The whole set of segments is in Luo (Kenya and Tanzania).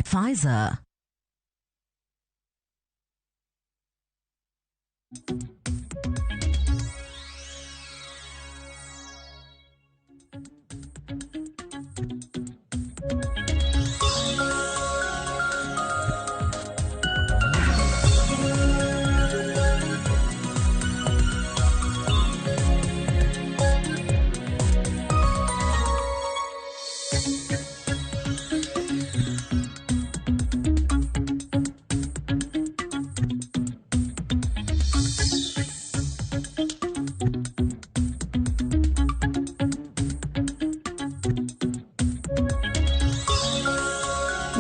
Pfizer.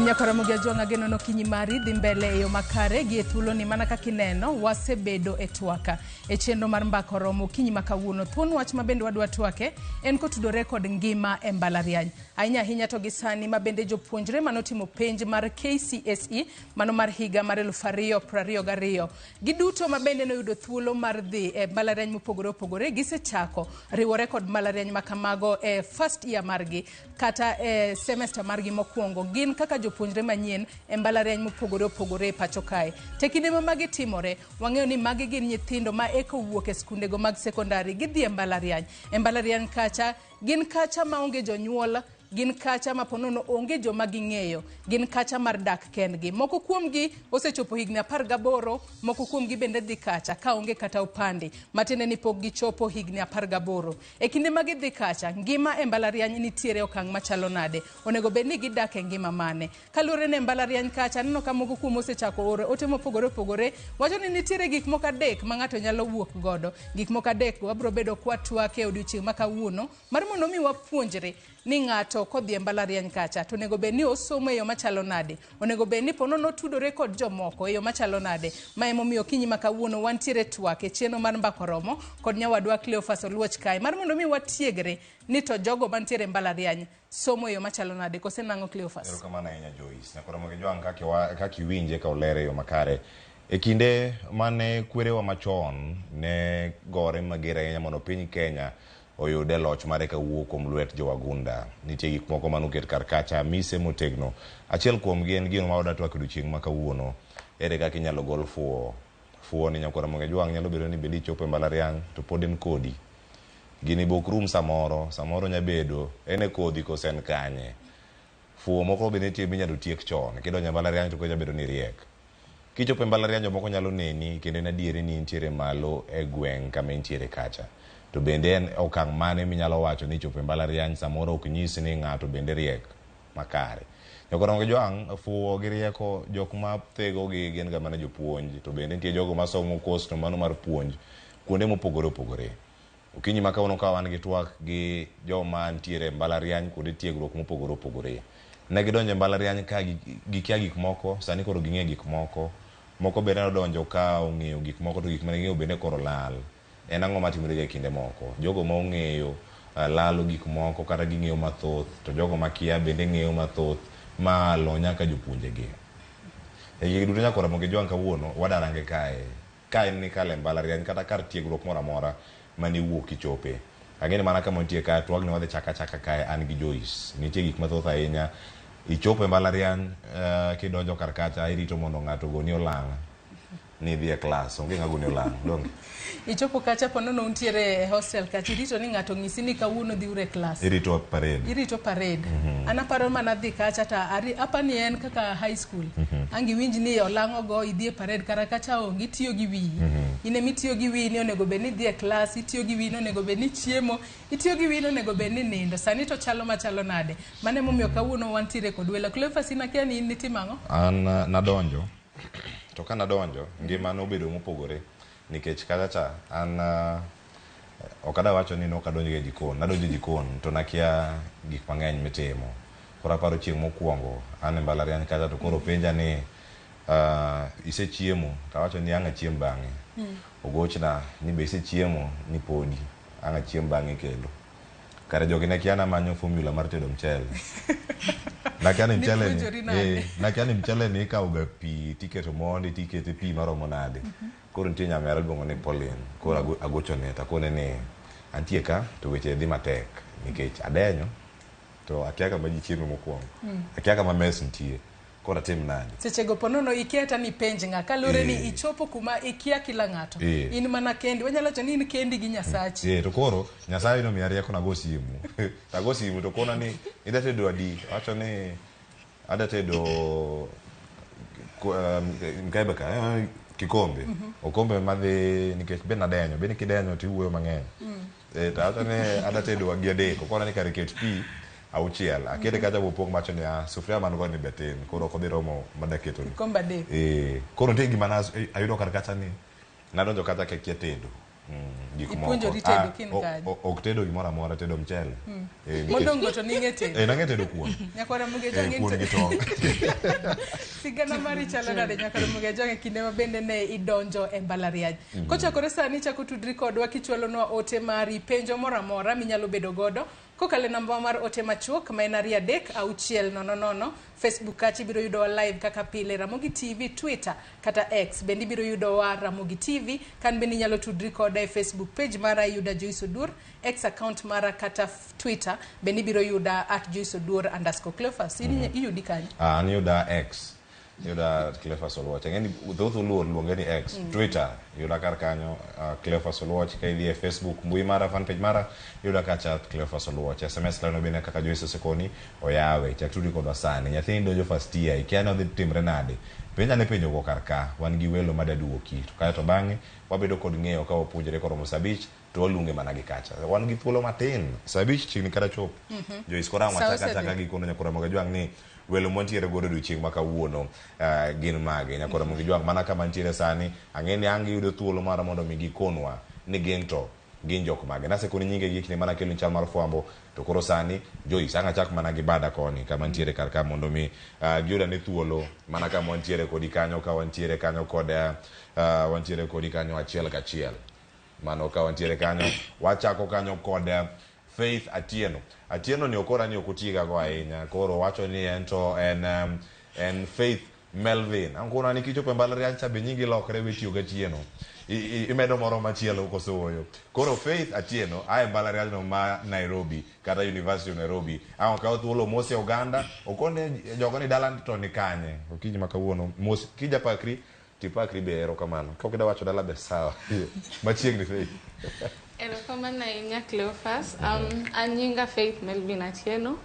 Nyakaramogi Ajwang' ageno ni okinyi mari dhi mbele e yo makare gi e thuoloni mana kaka ineno wasebedo e twaka e chenro mar mbaka oromo okinyi ma kawuono. Thuon wach ma bende wadwa twake en kotudore kod ngima e mbalariany. Ahinya ahinya to gi sani ma bende jopuonjre manotimo penj mar KCSE mano mar higa mar 2022 giduto ma bende noyudo thuolo mar dhi e mbalariany mopogore opogore gisechako riwore kod mbalariany ma kamago e first year margi kata e semester margi mokwongo gin kaka jopuonjre manyien e mbalariany mopogore opogore e pacho kae. Te kinde ma magi timore, wang'eyo ni magi gin nyithindo ma eka owuok e skundego mag sekondari gidhi e mbalariany. E mbalariany kacha gin kacha maonge jonyuol gin kacha ma ponono onge joma ging'eyo, gin kacha mar dak kendgi. Moko kuomgi osechopo higni 18, moko kuomgi bende dhi kacha ka onge kata opande, matiende ni pok gichopo higni 18. E kinde ma gidhi kacha, ngima e mbalariany nitiere okang' machalo nade? Onego bed ni gidak e ngima mane? Kaluwore ni e mbalariany kacha, aneno ka moko kuom osechako oro ote mopogore opogore, wacho ni nitiere gik moko adek ma ng'ato nyalo wuok godo. Gik moko adek go wabiro bedo kwatwak e odiochieng' ma kawuono mar mondo mi wapuonjre ni ng'ato kodhi e mbalariany kacha to onego bed ni osomo e yo machalo nade, onego bed ni ponono otudore kod jomoko e yo machalo nade. Ma emomiyo okinyi ma kawuono wantiere twak e chenro mar Mbaka Oromo kod nyawadwa Cleophas Oluoch kae mar mondo mi watiegre ni to jogo mantiere e mbalariany somo e yo machalo nade kose nang'o Cleophas? Erokamano ahinya Joyce. Nyakoromo gi Jwang' kaka iwinje ka olere e yo makare. E kinde mane kwerewa machon ne gore mager ahinya mondo piny Kenya oyude loch mare kawuok kuom lwet jowagunda. Nitie gik moko mane oket kar kacha mise motegno. Achiel kuomgi en gino ma wadwa twak odiochieng' ma kawuono. Ere kaka inyalo gol fuwo? Fuwo ni Nyakoromo gi Jwang' nyalo bedo ni bende ichopo e mbalariany to pod en kodi. Gini be ok rum samoro, samoro nya bedo en e kodhi kose en kanye. Fuwo moko be nitie minyalo tiek chon. Kidonjo e mbalariany to koro inya bedo ni iriek. Kichopo e mbalariany jomoko nyalo neni kendo en adieri ni intiere malo e gweng' kama intiere kacha. To bende en okang' mane minyalo wacho ni chopo e mbalariany samoro ok nyis ni ng'ato bende riek makare. Nyakoromo gi Jwang' fuwo gi rieko jok ma thegogi gin ga mana jopuonj to bende nitie jogo masomo kos to mano mar puonj kuonde mopogore opogore. Okinyi ma kawuono ka wan gi twak gi joma ntiere e mbalariany kuonde tiegruok mopogore opogore. Ne gidonjo e mbalariany ka gikia gik moko, sani koro ging'e gik moko. Moko bende nodonjo ka ong'eyo gik moko to gik mane ging'eyo bende koro lal. En ang'o matimore ga e kinde moko? Jogo ma ong'eyo lalo gik moko kata ging'eyo mathoth to jogo makia bende ng'eyo mathoth ma lo nyaka jopuonjegi. E gigi duto nyaka Ramogi Jwang' kawuono wadarange kae. Ka in nikalo e mbalariany kata kar tiegruok moro amora mane iwuok kichope. Ang'e ni mana kama wantie ka, twagni wadhi chako achaka kae an gi Joyce. Nitie gik mathoth ahinya. Ichopo e mbalariany, kidonjo kar kacha irito mondo ng'ato ogoni olang' ni idhi e klas. Onge ng'a goni olang', donge? Ichopo kacha po nono untiere e hostel kacha irito ni ng'ato ong'isi ni kawuono dhiuru e klas. Irito parade. Irito parade. An aparo mana dhi kacha to apa ni en kaka high school. Ang' iwinj ni olang' ogo idhi e parade kara kacha onge itiyo gi wiyi. In ema itiyo gi wiyi ni onego bed ni idhi e klas, itiyo gi wiyi ni onego bed ni ichiemo, itiyo gi wiyi ni onego bed ni inindo. Sani to chalo machalo nade? Mano emomiyo kawuono wantiere kod welo. Cleophas in akia ni in nitimo ang'o? An nadonjo to ka nadonjo ngima nobedo mopogore nikech kacha cha an ok adwa wacho ni nok adonjo e jikon, nadonjo e jikon to nakia gik mang'eny mitimo. Koro aparo chieng' mokwongo an e mbalariany kacha to koro openja ni isechiemo? To awacho ni ang' achiem bang'e. Ogochna ni be isechiemo? Ni podi, ang' achiem bang'e kendo. Kare jogi ne kia namanyo formula mar tedo mchele. Nakia ni mchele ni, nakia ni mchele ni ikawo ga pi tiketo mondi tikete pi maromo nade. Koro nitie nyamera iluongo ni Pauline. Koro agochone to akone ni antie ka to weche dhi matek nikech adenyo to akia kama ji chieme mokwongo. Akia kama mess nitie. Koro atim nade? Sechego ponono ikia hata ni penj ng'a kaluwore ni Eh. ichopo kuma ikia kila ng'ato. Eh. In mana kendi. Wanyalo wacho ni in kendi gi Nyasachi. Eh, to koro Nyasaye nomiya rieko nago simu. Tago simu to kona ni idwa tedo adi? Awacho ni adwa tedo mkebe ka kikombe. Okombe madhi nikech be nadenyo, be kidenyo to iwuoyo mang'eny. Eh, to awacho ni adwa tedo gi adek. Okona ni kare ket pi auchiel. Akete kacha bopong' mawacho niya, sufuria man go ni be tin, koro ok odhi romo madaketo ni. Kikombe adek. Eh, koro nitie gima nas- ayudo kar kacha ni nadonjo kacha kakia tedo. Gik moko. Ipuonjori tedo Ah, kin kanyo. Ok tedo gimoro amora, tedo mchele. Eh, nikech- Modong' go to ning'e tedo. Eh, nang'e tedo kuon. Nyakwara Muge Eh, Jong' kuon gi tong'. Sigana mari chalo nade Nyakwara Muge Jong' e kinde ma bende ne idonjo e mbalariany. Kochakore sani chako tudri kodwa kichwalonwa ote mari penjo moro amora minyalo bedo godo kokalo e namba mar ote machuok ma en 23600. Facebook kacha ibiro yudowa live kaka pile, Ramogi TV, Twitter kata X. Bende ibiro yudowa Ramogi TV. Kan bende inyalo tudri koda e Facebook page mara iyuda Joyce Oduor, X account mara kata Twitter bende ibiro yuda at Joyce Oduor underscore Cleophas. Iyudi kanyo? Ah, an yuda X. Yuda Cleophas Oluoch. Ang'e ni thoth oluor luonge ni X. Twitter yuda kar kanyo Cleophas Oluoch. Ka idhi e Facebook mbui mara fan page mara yuda kacha Cleophas Oluoch. SMS line bende kaka Joyce osekoni oyawe. Chak tudi kodwa sani. Nyathini donjo first year ikia ni odhi timre nade. Penja ne penjo go kar ka. Wan gi welo madaduoki. To kae to bang'e wabedo kod ng'eyo ka wapuonjre koromo saa abich to waluonge mana gi kacha. Wan gi thuolo matin. Saa abich chiegni kata chopo. Joyce koro ang' Saa wachak achaka osedhi. gi kono Nyakwar Ramogi Ajwang' ni welo mwantiere godo odiochieng' ma kawuono gin mage. Nyakwar Ramogi Ajwang' mana kama ntiere sani ang'e ni ang' giyudo thuolo mar mondo mi gikonwa ni gin to gin jok mage. Nasekoni nyinge gi kinde mana kelo chal mar fwambo to koro sani Joyce ang' achak mana gi bada koni kama ntiere kar ka mondo mi giyud ane thuolo mana kama wantiere kodi kanyo ka wantiere kanyo kod wantiere kodi kanyo achiel kachiel. Mano ka wantiere kanyo wachako kanyo kod Faith Atieno. Atieno ni okora ni ok otiga go ahinya. Koro wacho ni en to en en Faith Melvin. Ankona ni kichopo e mbalariany cha be nyingi lokre we tiyo gAtieno. Imedo moro machielo koso ooyo. Koro Faith Atieno ae mbalariany no ma Nairobi kata University of Nairobi. Ang' okaw thuolo mose oganda okone jogo ni dala to ni kanye. Okinyi ma kawuono mos kija pakri tipakri be erokamano. Ka ok idwa wacho dala be sawa. Machiegni Faith. Erokamano ahinya Cleophas. An nyinga Faith Melvin Atieno.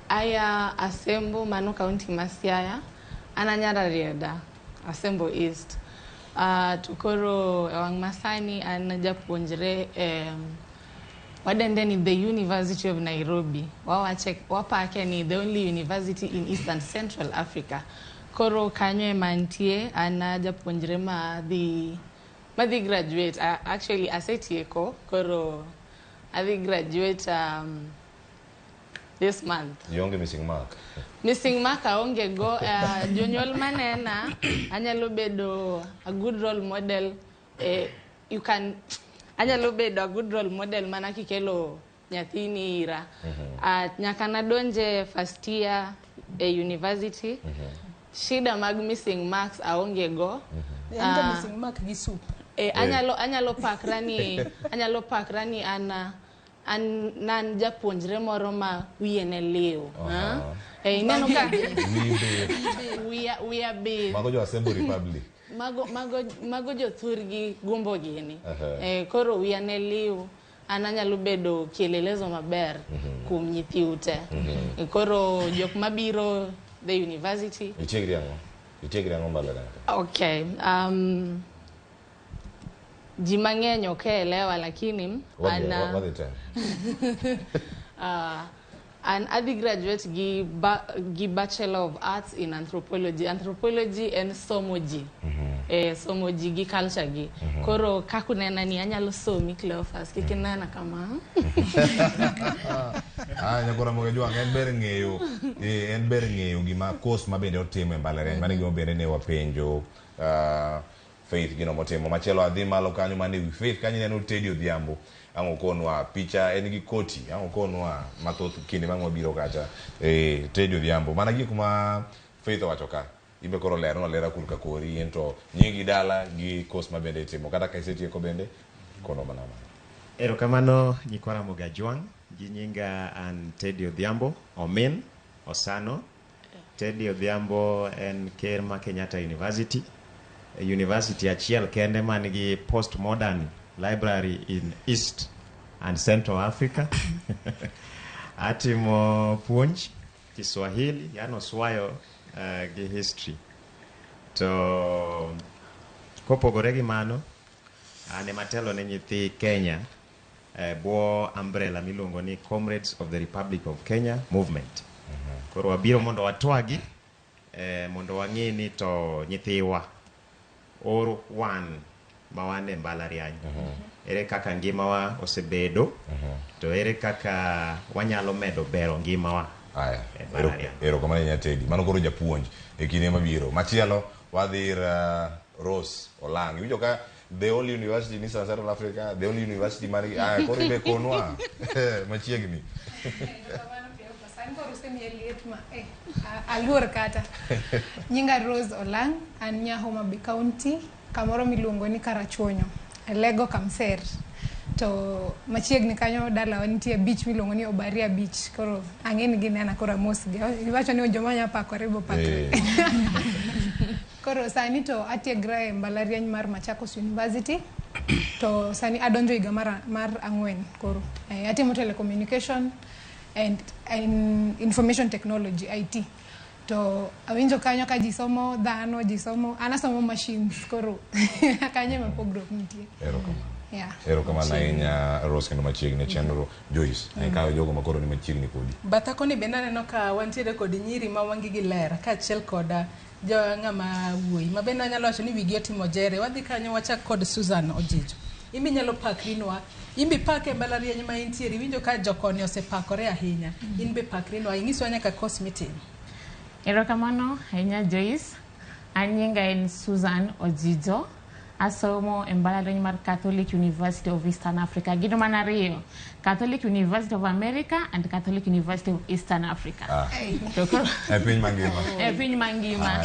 Aya Asembo mano kaunti ma Siaya. An anyar Rarieda, Asembo East. To koro e wang' masani an japuonjre e wadende ni the University of Nairobi. Wawache wapake ni the only university in East and Central Africa. Koro kanyo ema antie, an japuonjre ma dhi madhi graduate. Actually asetieko, koro adhi graduate this month. Ionge missing mark. Missing mark aonge go. Jonyuol manena, anyalo bedo a good role model. You can, anyalo bedo a good role model mana kikelo nyathini ira. Nyaka nadonje first year e university. Shida mag missing marks aonge go. En ga missing mark gi soup. Anyalo pakra ni an nan japuonjre moro ma wiye ne liw. Ineno ka Wiye wiya bith. Mago jo Asembo Republic. Mago jothurgi gumbo gini. Aha. Koro wiya ne liw. An anyalo bedo kielelezo maber kuom nyithiu te. Koro jok mabiro the university. Itiegri ang'o? Itiegri ang'o mbalariany? Okay. Ji mang'eny ok elewa lakini Wadhi an, wadhi te. An adhi graduate gi Bachelor of Arts in Anthropology. Anthropology en somo ji. Somo ji gi culture gi. Koro kaka unena ni anyalo somi Cleophas, kik inena kama. Ah, Nyakwar Ramogi Ajwang', en ber ng'eyo en ber ng'eyo gima course ma bende otimo e mbalariany. Mano e gima bende ne wapenjo Faith gino motimo. Machielo adhi malo kanyo mane wi Faith kanyo ineno Teddy Odhiambo. Ang' okonwa picha en gi koti. Ang' okonwa mathoth kinde mang' wabiro kacha. Teddy Odhiambo. Mana gik ma Faith owacho ka. Imbe koro lerno alera kur ka kori in to nyingi dala gi course ma bende itimo. Kata ka isetieko bende kono mana mano. Erokamano nyikwa Ramogi Ajwang', gi nyinga an Teddy Odhiambo, Omin, Osano. Teddy Odhiambo en ker ma Kenyatta University. University achiel kende man gi postmodern library in East and Central Africa. Atimo puonj Kiswahili, yani oswayo gi history. To kopogore gi mano, an ema atelo ne nyithi Kenya e bwo umbrella miluongo ni Comrades of the Republic of Kenya Movement. Koro wabiro mondo watwagi mondo wang'i ni to nyithiwa or wan ma wan e mbalariany ere kaka ngimawa osebedo to ere kaka wanyalo medo bero ngimawa Aya, e mbalariany. Erokamano ahinya Teddy. Mano koro japuonj e kinde mabiro. Machielo wadhi ir Rose Olang. Iwinjo ka the only university in Eastern Central Africa, the only university man gi aya koro ibe konwa machiegni. Erokamano Cleophas. An koro usemiya liet ma aluor kata. Nyinga Rose Olang, an nya Homa Bay County, kamoro miluongo ni Karachuonyo, Alego Kamser. To machiegni kanyo dalawa nitie beach miluongo ni Obaria Beach. Koro ang'e ni ginena koro amosgi. Iwacho ni joma nya pakore bo pakre. Koro sani to atiegra e mbalariany mar Machakos University. To sani adonjo higa mar 4 koro. Atimo telecommunication and information technology, IT. To awinjo kanyo ka ji somo dhano, ji somo, an asomo machines, koro kanyo ema pogruok nitie. Erokamano. Yeah. Erokamano ahinya Rose kendo machiegni e chenro. Joyce, ikawo jogo ma koro ni machiegni kodi. Batha koni bende aneno ka wantiere kod nyiri ma wang'gi gi ler kaachiel kod jo ng'ama wuoyi ma bende anyalo wacho ni wigi otimo jere. Wadhi kanyo wachak kod Susan Ojijo. Imbi nyalo pakrinwa, imbi pake e mbalariany ma intiere, iwinjo ka jokoni osepakore ahinya. In be pakrinwa, ing'iswa nyaka course mitimo. Erokamano ahinya Joyce. An nyinga en Susan Ojijo. Asomo e mbalariany mar Catholic University of Eastern Africa. Gin mana ariyo, Catholic University of America and Catholic University of Eastern Africa. To koro E piny mangima. E piny mangima.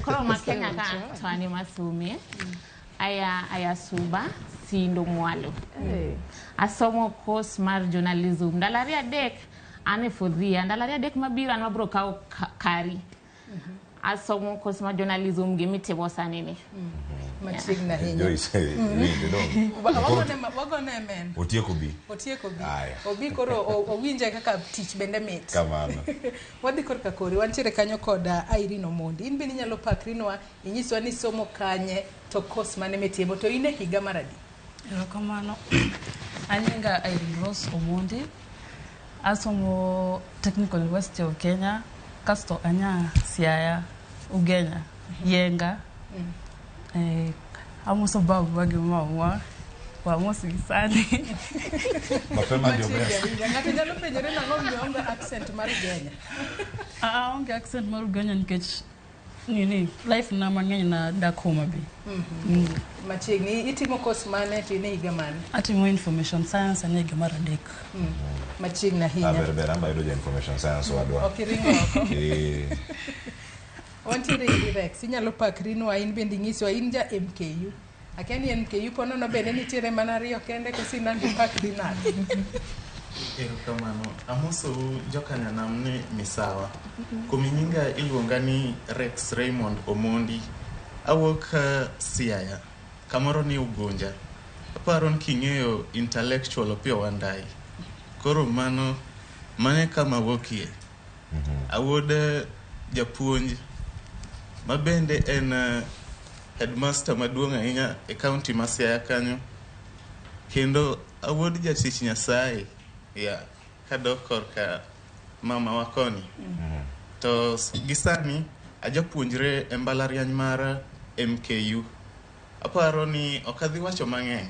Koro ma Kenya ka to an ema asomie. Aya Suba, Sindo Mwalo. Asomo course mar journalism. Ndalo 2 an e fourth year. Ndalo 2 mabiro an mabiro kawo kari. Asomo course mar journalism gimitimo sani ni. Machiegni ahinya. Joyce, winjo dong. Wagone amen. Otieko bi. Otieko bi. Aya. Obi koro owinje kaka tich bende mit. Kamano. Wadhi korka kori, wantiere kanyo kod Irene Omondi. In bende inyalo pakrinwa, inyiswa ni somo kanye to course mane mitimo to in e higa mar adi? Erokamano. An nyinga Irene Rose Omondi. Asomo Technical University of Kenya, kasto anya Siaya, Ugenya, Yenga. Amoso babu gi mama. Wamosi gi sani. Mapema ndio best. Ng'ato nyalo penjore nang'o omiyo onge accent mar Ugenya. Aonge accent mar Ugenya nikech nini life na mang'eny na dak Homa Bay. Machiegni itimo course mane to in e higa mane? Atimo information science ane higa mar 3. Machiegni ahinya. Ber ber amba yudo ja information science wadwa. Ok iringo oko. Wantiere gi Rex, inyalo pakrinwa in bende inyiswa in ja MKU. Akia ni MKU ponono bende nitiere mana 2 kende koso inandi pakri nade? Erokamano. Amosou jokanyanam ni misawa. Kuom nyinga iluonga ni Rex Raymond Omondi. Awuok Siaya, kamoro ni Ugunja. Aparo ni king'eyo intellectual Opiyo Wandayi. Koro mano kama awuokie. Awuod japuonj ma bende en headmaster maduong' ahinya e county ma Siaya kanyo. Kendo awuod jatich Nyasaye. Yeah, kadok korka mama wa koni. To gi sani ajapuonjre e mbalariany mar MKU. Aparo ni ok adhi wacho mang'eny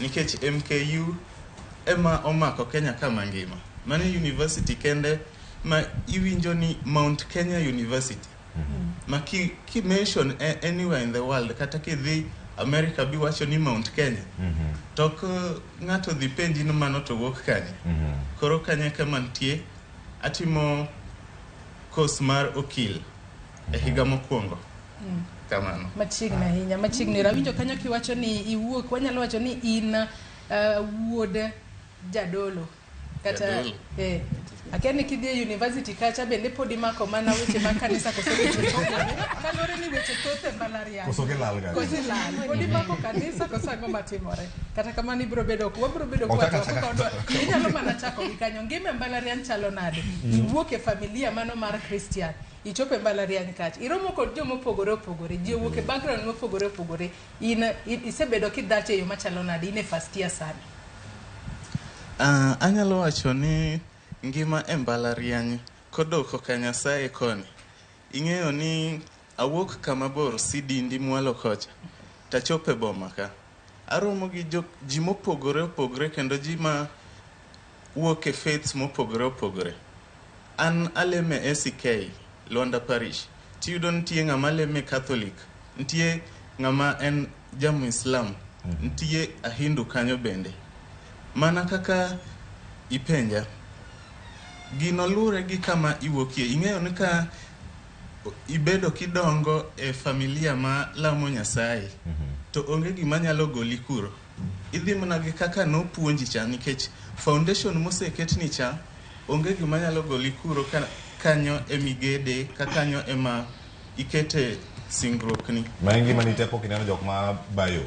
nikech MKU ema omako Kenya ka mangima. Mano university kende ma iwinjo ni Mount Kenya University. Ma ki mention anywhere in the world, kata kidhi America biwacho ni Mount Kenya. To ok ng'ato dhi penji ni mano to wuok kanye. Koro kanye kama nitie, atimo course mar okil e higa mokwongo. Kamano. Machiegni ahinya, machiegni. Rawinjo kanyo kiwacho ni iwuok, wanyalo wacho ni in wuod jadolo. Kata, Akia ni kidhi e university kacha bende pod imako mana weche mag kanisa koso weche pogore. Kaluwore ni weche thoth e mbalariany. Koso gilal ga. Koso ilal. Pod imako kanisa koso ang'o matimore. Kata kamano ibiro bedo wabiro bedo Ok kwa chak achaka. Inyalo mana chako gi kanyo. Ngima e mbalariany chalo nade? Iwuok e familia mano mar Christian. Ichopo e mbalariany kacha. Iromo kod joma opogore opogore. Ji owuok e background mopogore opogore. In isebedo kidhach e yo machalo nade? In e first year sani. Anyalo wacho ni ngima e mbalariany kodok ka Nyasaye koni. Ing'eyo ni awuok kama bor Sidindi mwalo kocha tachopo e boma ka. Aromo gi ji mopogore opogore kendo ji ma wuok e faiths mopogore opogore. An aleme ACK, Luanda Parish. Tiyudo nitie ng'ama leme Catholic, nitie ng'ama en ja Muislam, nitie a Hindu kanyo bende. Mana kaka ipenja, gino luwore gi kama iwuokie. Ing'eyo ni ka ibedo kidongo e familia ma lamo Nyasaye, to onge gima nyalo goli kuro. Idhi mana gi kaka nopuonji cha, nikech foundation moseketni cha, onge gima nyalo goli kuro ka kanyo emigede, ka kanyo ema ikete singruokni. Ma en gima nitie pok ineno jok ma bayo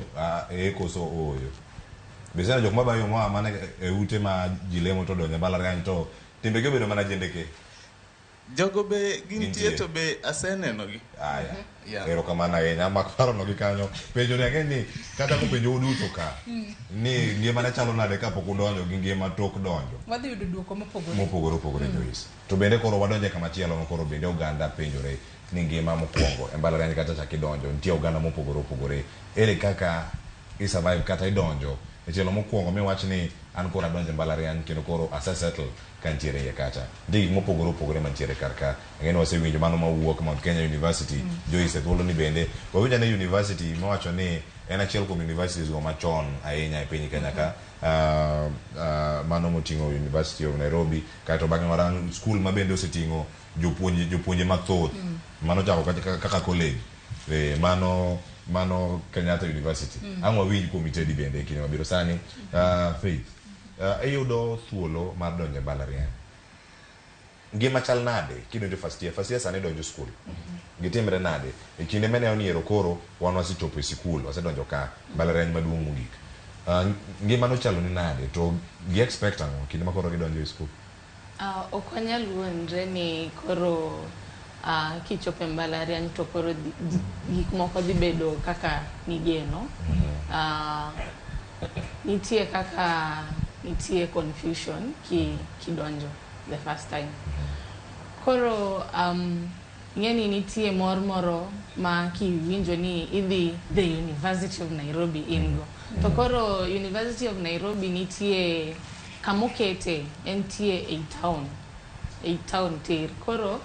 e koso ooyo. Be iseneno jok ma bayo moa mana e ute ma ji lemo to donjo e mbalariany to timbegi obedo mana jendeke. Jogo be gintie Gintie. to be asenenogi. Aya. Yeah. Erokamano ahinya mak parono gi kanyo. Penjo ni ang'e ni kata kopenjo uduto ka ni ngima ne chalo nade kapok udonjo gi ngima tok donjo. Wadhi yudo duoko mopogore. Mopogore opogore Joyce. To bende koro wadonje kama chielo ma koro bende oganda penjore ni ngima mokwongo e mbalariany kata chak idonjo nitie oganda mopogore opogore. Ere kaka i survive kata idonjo e tielo mokwongo miwach ni an koro adonjo e mbalariany kendo koro ase settle ka nitiere iye kacha. Nitie gik mopogore opogore mantiere kar ka. Ang'e ni wasewinjo mano mawuok Mount Kenya University. Joyce e thuolo ni bende wawinjo ane university miwacho ni en achiel kuom universities go machon ahinya e piny Kenya ka. Mano moting'o University of Nairobi kaeto bang'e warang school ma bende oseting'o jopuonje mathoth. Mano chako kaka college. Mano Kenyatta University. Ang' wawinj kuom Itedi bende e kinde mabiro sani. Faith, iyudo thuolo mar donjo e mbalariany. Ngima chal nade kidonjo first year? First year sani donjo school. Gitimre nade? E kinde mineno ni ero koro wan wasechopo e sikul, wasedonjo ka mbalariany maduong' mogik. Ngima nochalo ni nade to gi expect ang'o kinde ma koro gidonjo e school? Ok wanyal wuondre ni koro kichopo e mbalariany to koro gik moko dhi bedo kaka nigeno. Nitie kaka nitie confusion kidonjo the first time. Koro ing'e ni nitie mor moro ma kiwinjo ni idhi the University of Nairobi in go. To koro University of Nairobi nitie kamokete entie ei town. Ei town tir. Koro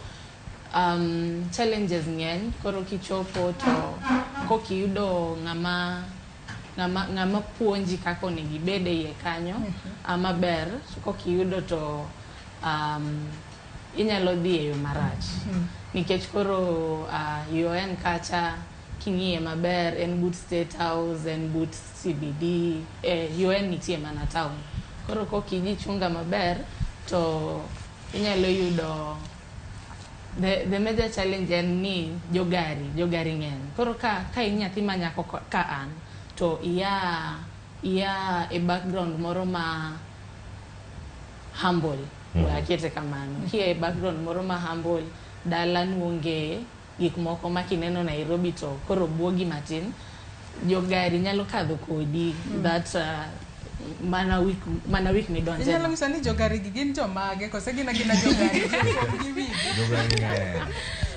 challenges ng'eny koro kichopo to kokiyudo ng'ama puonji kaka onego ibed e iye kanyo maber kokiyudo to inyalo dhi e yo marach nikech koro UoN kacha king'iye maber en but State House en but CBD UoN nitie mana town koro kokijichunga maber to inyalo yudo the major challenge en ni jogari ng'eny koro ka in nyathi ma nyako ka an to iya e background moro ma humble we akete kamano kia e background moro ma humble dala nuonge gik moko ma kineno Nairobi to koro buogi matin jogari nyalo kadho kodi that mana week midonje Inyalo nyiso ni jogari gi gin jomage kose gin agina jogari gi wigi. Jogari ng'eny.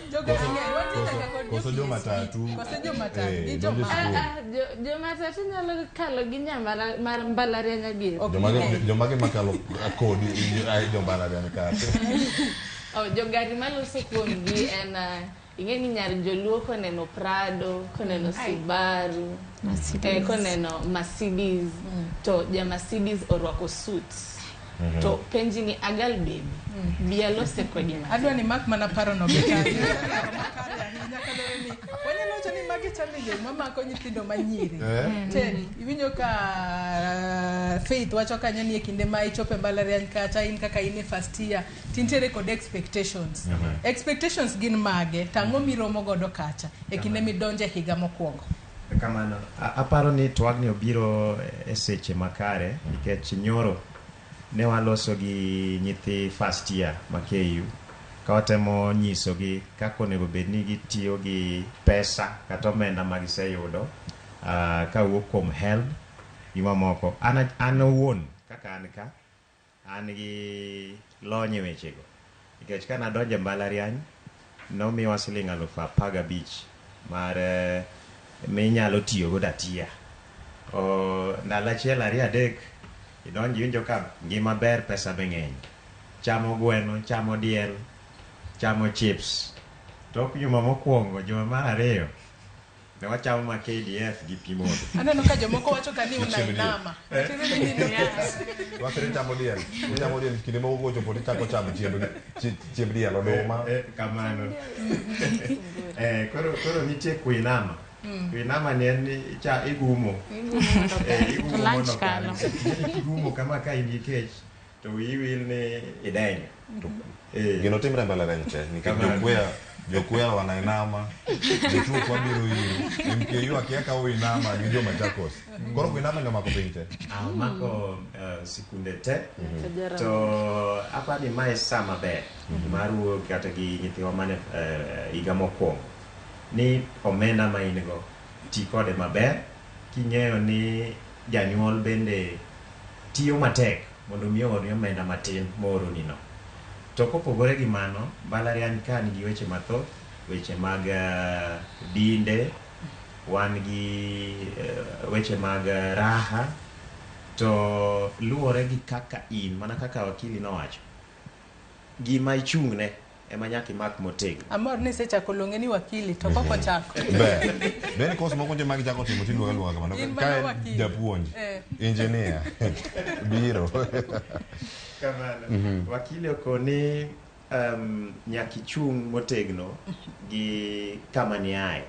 Jogari ng'eny wantie nyaka kod Koso jo jomatatu. PSP, Koso jomatatu gi donjo jomage. sikul. Jomatatu nyalo kalo gi nyambara mar mbalariany adier. Ok Jomage ging'eny. jomage makalo kodi jombalariany kata. Oh, jogari maloso kuomgi en ing'e ni nyar joluo koneno Prado, koneno Subaru, koneno Mercedes, to ja Mercedes orwako suit. To penji ni agal baby, bi alose kodi matin. Adwa ni mak mana paro no gi kanyo. Paro makare ahinya kaluwore ni wanyalo wacho ni ma Magi challenges mamako nyithindo manyiri. Eh. Teddy, iwinjo ka Faith wacho kanyo ni e kinde ma ichopo e mbalariany kacha in kaka in e first year tintiere kod expectations. Expectations gin mage? To ang'o miromo godo kacha e kinde midonjo e higa mokwongo? Kamano. Aparo ni twagni obiro e seche makare nikech nyoro ne waloso gi nyithi first year ma KU ka watemo nyisogi kaka onego bed ni gitiyo gi pesa kata omenda ma giseyudo kawuok kuom HELB gi mamoko. An owuon kaka an ka an gi lony e wechego nikech ka nadonjo e mbalariany nomiwa siling 15,000 mar minyalo tiyogo atiya. Ndalo achiel ariyo adek idonjo iwinjo ka ngima ber pesa be ng'eny. Chamo gweno, chamo diel, chamo chips. Tok juma mokwongo, juma mar ariyo ne wachamo ma KDF gi pi modho. Aneno ka jomoko wacho ka ni Chiemb diel. unainama. Tiende ni ni- Wachre chamo diel. Ichamo diel kinde moko kochopo tichako chamo chiemb diel oduma. Kamano. Koro nitie kuinama. Kuinama ni en ni igumo. Igumo To lunch mondo kalo. kal. Igumo kama ka in gi kech to wiyi wil ni idenyo. Gino timre e mbalariany te nikech Kamano. jokwea wanainama, jotuo ok wabiro iru. MKU akia ka uinama gi jo Machakos. Koro kuinama ni omako piny te. Omako sikunde te. To aparo ni mae sa maber mar wuoyo kata gi nyithiwa mane higa mokwongo ni omenda ma in go ti kode maber king'eyo ni janyuol bende tiyo matek mondo mi oorni omenda matin mooroni no. To kopogore gi mano, mbalariany ka nigi weche mathoth, weche mag dinde, wan gi weche mag raha, to luwore gi kaka in, mana kaka wakili nowacho, gima ichung'ne ema nyaka imak motegno. Amor ni isechako luonge ni wakili to pok ochako. Ber. Ber ni kos moko nitie ma gichako timo tiluonge aluonga kamano. In mana Ka en wakili. japuonj, engineer, biro. Kamano. Wakili okoni nyaka ichung' motegno gi kama niaye,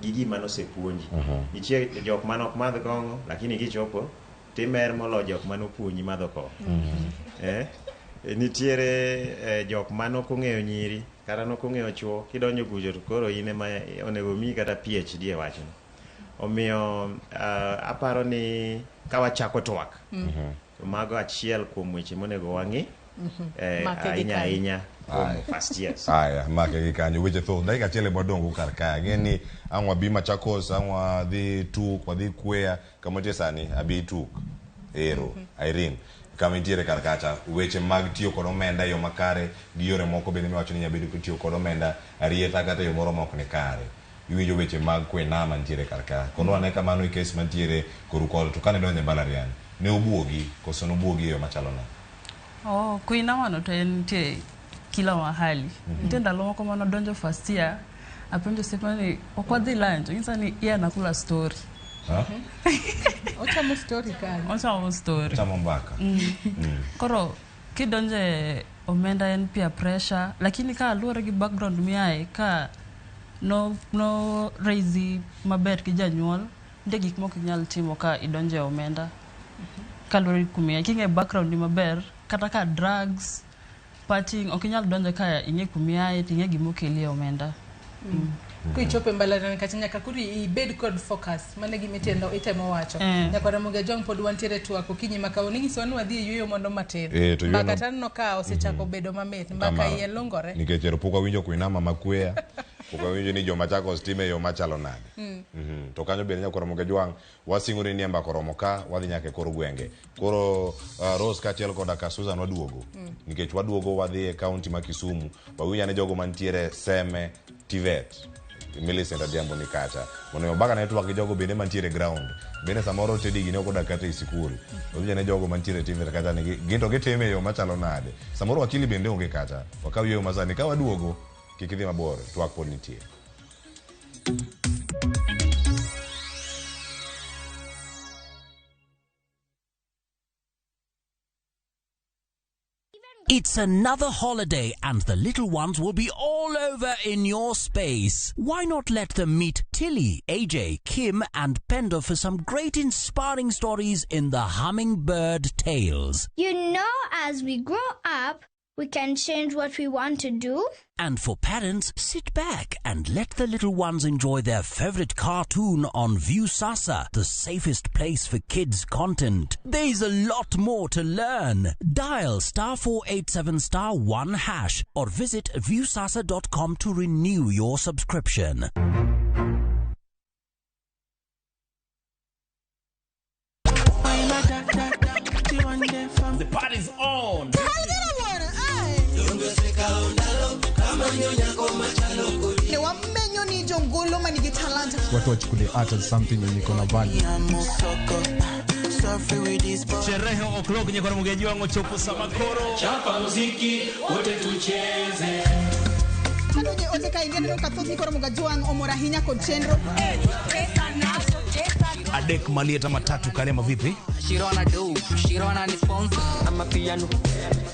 gi gima nosepuonji. Nitie jok mane ok madh kong'o, lakini kichopo timer moloyo jok mane opuonji madho kong'o. Nitiere jok mane ok ong'eyo nyiri kata nok ong'eyo chuo, kidonjo kucho to koro in ema onego miyi kata PhD e wachno. Omiyo aparo ni ka wachako twak, to mago achiel kuom weche monego wang'i Make gi ahinya kanyo. ahinya kuom Aye. first years. Aya, make gi kanyo weche thoth. Dakika achiel ema wadong' go kar kae. Ang'e ni ang' wabi Machakos, ang' wadhi Tuk, wadhi Kwea, kama nitie sani abi Tuk. Ero, Irene, kama intiere kar kacha, weche mag tiyo kod omenda e yo makare gi yore moko bende miwacho ni inyalo bedo kitiyo kod omenda arieta kata e yo moro ma ok ni kare. Iwinjo weche mag kuinama nitiere kar ka. Kono ane kamano e kes mantiere koru kod to kane donjo e mbalariany, ne obuogi koso nobuogi e yo machalo nade? Kuinama no to en nitie kila mahali. Nitie ndalo moko mane odonjo first year, apenjo osiepna ni ok wadhi lunch, onyisa ni yeye anakula story. Ha? Ochamo story kanyo. Ochamo story. Ochamo mbaka. Koro kidonjo e omenda en peer pressure, lakini ka luwore gi background miaye, ka no raise maber gi janyuol, nitie gik moko inyal timo ka idonjo e omenda. Kaluwore gi kumiaye. King'eyo background ni maber, kata ka drugs, partying, ok inyal donjo ka ing'e kumiaye to ing'e gimokeli e omenda. Kichopo e mbalariany kacha nyaka koro ibed kod focus. Mano e gima itemo wacho. Nyaka Ramogi Ajwang' pod wantiere twak okinyi ma kawuono. Inyisowa ni wadhi e yueyo mondo matin. To yueyo Mbaka no- taneno ka osechako bedo mamit. Mbaka Kamano. iye lungore. Nikech ero pok wawinjo kuinama ma Kwea, pok wawinjo ni jo Machakos time e yo machalo nade. To kanyo bende nyaka Ramogi Ajwang' wasingore ni e mbaka oromo ka, wadhi nyaka e kor gwenge. Koro Rose kaachiel koda ka Susan waduogo. Nikech waduogo wadhi e kaunti ma Kisumu, wawinj ane jogo mantiere Seme, Tivet. Millicent Adhiambo ni kacha. Mondo mbaka ne twak gi jogo bende mantiere ground. Bende samoro Teddy gini ok odak kata e sikul. Wawinj ane jogo mantiere Tivet kacha ni gin to gitime e yo machalo nade. Samoro wakili bende onge kacha. Wakaw yueyo masani. Ka waduogo, kik idhi mabor, twak pod nitie. Even It's another holiday and the little ones will be all over in your space. Why not let them meet Tilly, AJ, Kim and Pendo for some great inspiring stories in the Hummingbird Tales. You know, as we grow up, we can change what we want to do. And for parents, sit back and let the little ones enjoy their favorite cartoon on Viusasa, the safest place for kids' content. There's a lot more to learn. Dial *487*1# or visit viusasa.com to renew your subscription. The party's on. Watu wachukulie art as something yenye iko na value. Sherehe o'clock nyekora mugeji wangu chopo samakoro. Chapa muziki wote tucheze. Kanoje ote ka ingia kathoth ni koro mugajuang omora hinya kod chenro. Adek malieta matatu kalema vipi? Shirona do, Shirona ni sponsor. I'm a piano.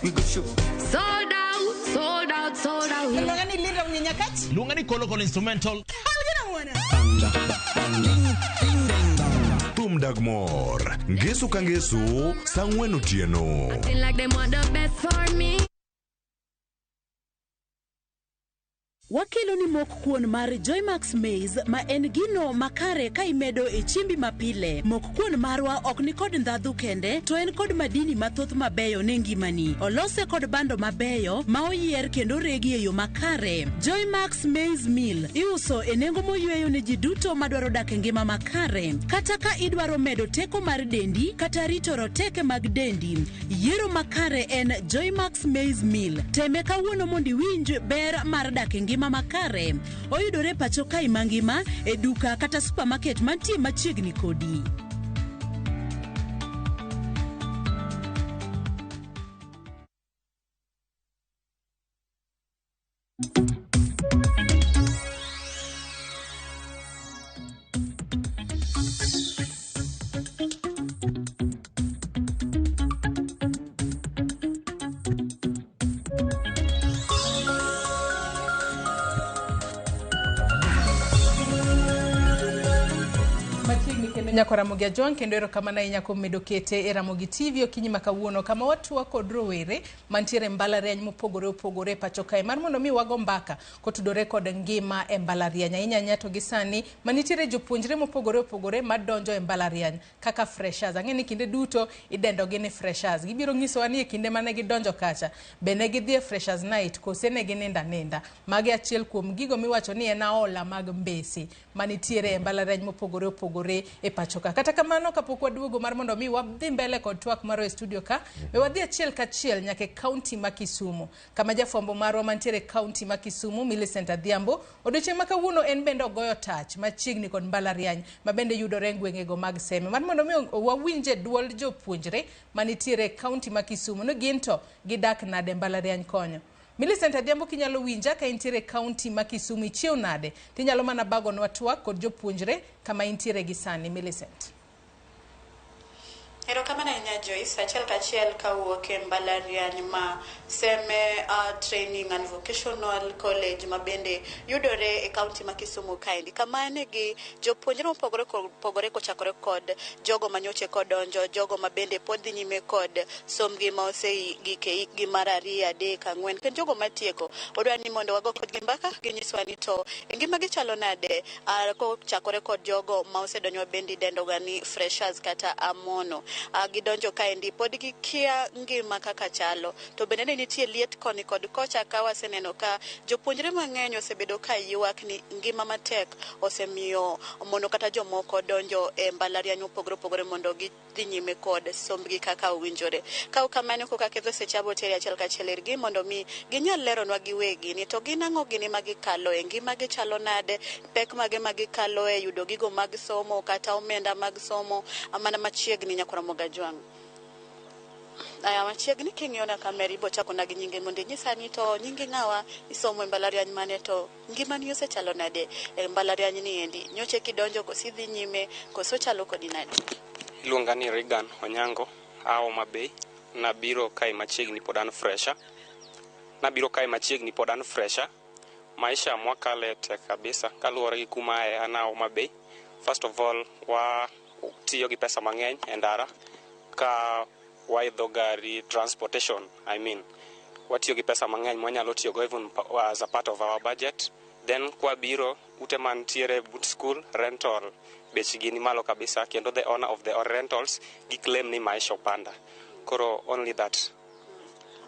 We go shoot. Sold out, sold out, sold out. Luonga ni Linda Mnyenyakach. Luonga ni Kolokol instrumental. Thum dag mor. Ngeso ka ngeso, saa ang'wen otieno. Acting like they want the best for me. Wakelo ni mok kuon mar Joymax Maize ma en gino makare ka imedo e chimbi mapile. Mok kuon marwa ok ni kod ndhadhu kende, to en kod madini mathoth mabeyo ne ngimani. Olose kod bando mabeyo ma oyier kendo regi e yo makare. Joymax Maize Meal iuso e nengo moyweyo ne ji duto madwaro dak e ngima makare. Kata ka idwaro medo teko mar dendi kata rito roteke mag dendi, yiero makare en Joymax Maize Meal. Teme kawuono mondo iwinj ber mar dak e ngima makare. Oyudore pacho kae mangima e duka kata supermarket mantie machiegni kodi. Nyako Ramogi Ajwang' kendo erokamano ahinya kuom medo kete e Ramogi TV okinyi ma kawuono kama watwa kod rowere mantiere mbalariany mopogore opogore pacho kae mar mondo mi wago mbaka kotudore kod ngima e mbalariany ahinya ahinya to gi sani manitiere jopuonjre mopogore opogore madonjo e mbalariany kaka freshers. Ang'e ni kinde duto idendo gi ni freshers. Gibiro nyisowa ni e kinde mane gidonjo kacha be ne gidhi e freshers night kose ne gininda ninda. Magi achiel kuom gigo miwacho ni en aola mag mbesi manitiere e mbalariany mopogore opogore e pacho ka. Kata kamano kapok waduogo mar mondo mi wadhi mbele kod twak marwa e studio ka, we wadhi achiel kachiel nyaka e kaunti ma Kisumu kama jafwambo marwa mantiere e kaunti ma Kisumu Millicent Adhiambo odiochieng' ma kawuono en bende ogoyo tach machiegni kod mbalariany ma bende yudore e gwengego mag Seme mar mondo mi wawinje duol jopuonjre manitiere e kaunti ma Kisumu ni gin to gidak nade mbalariany konyo. Millicent Adhiambo kinyalo winja ka intiere e kaunti ma Kisumu ichiew nade tinyalo mana bagonwa twak kod jopuonjre kama intiere gi sani. Millicent. Erokamano ahinya Joyce, achiel kachiel kawuok e mbalariany ma Seme Training and Vocational College ma bende yudore e kaunti ma Kisumu kaendi, kama nigi jopuonjre mopogore opogore kochakore kod jogo manyoche kodonjo, jogo ma bende pod dhi nyime kod sombgi ma osegik e hikgi mar 2, 3, 4, kendo jogo matieko. Odwa ni mondo wago kodgi mbaka ginyiswa ni to e ngimagi chalo nade kochakore kod jogo ma osedonjo bende idendoga ni freshers kata amono. Gidonjo kaendi pod gikia ngima kaka chalo, to bende ne nitie liet koni kod kocha ka waseneno ka jopuonjre mang'eny osebedo ka ywak ni ngima matek osemiyo mondo kata jomoko donjo e mbalariany mopogore opogore mondo gidhi nyime kod sombgi kaka owinjore. Ka ok kamano koka ketho seche aboteri achiel kachiel irgi mondo mi ginyal leronwa giwegi ni to gin ang'o gini ma gikaloe, ngima gichalo nade, pek mage ma gikaloe yudo gigo mag somo kata omenda mag somo mana machiegni nyakora Mogajwang'. Aya machiegni king'iyo na kamera ibo chako na gi nyinge mondo inyisa ni to nyingi ng'awa, isomo e mbalariany mane, to ngimani osechalo nade e mbalariany ni endi, nyoche kidonjo koso idhi nyime koso chalo kodi nade? Iluonga ni Regan Onyango, a Homa Bay, Nabiro kae machiegni pod an fresher. Nabiro kae machiegni pod an fresher. Maisha mwakale tek kabisa kaluwore gi kuma aye an a Homa Bay. First of all, wa tiyo gi pesa mang'eny e ndara ka waidho gari transportation, I mean. Watiyo gi pesa mang'eny mwanyalo tiyogo even as a part of our budget. Then kwabiro ute mantiere but school rental bechgi ni malo kabisa kendo the owner of the rentals gi claim ni maisha opanda. Koro only that.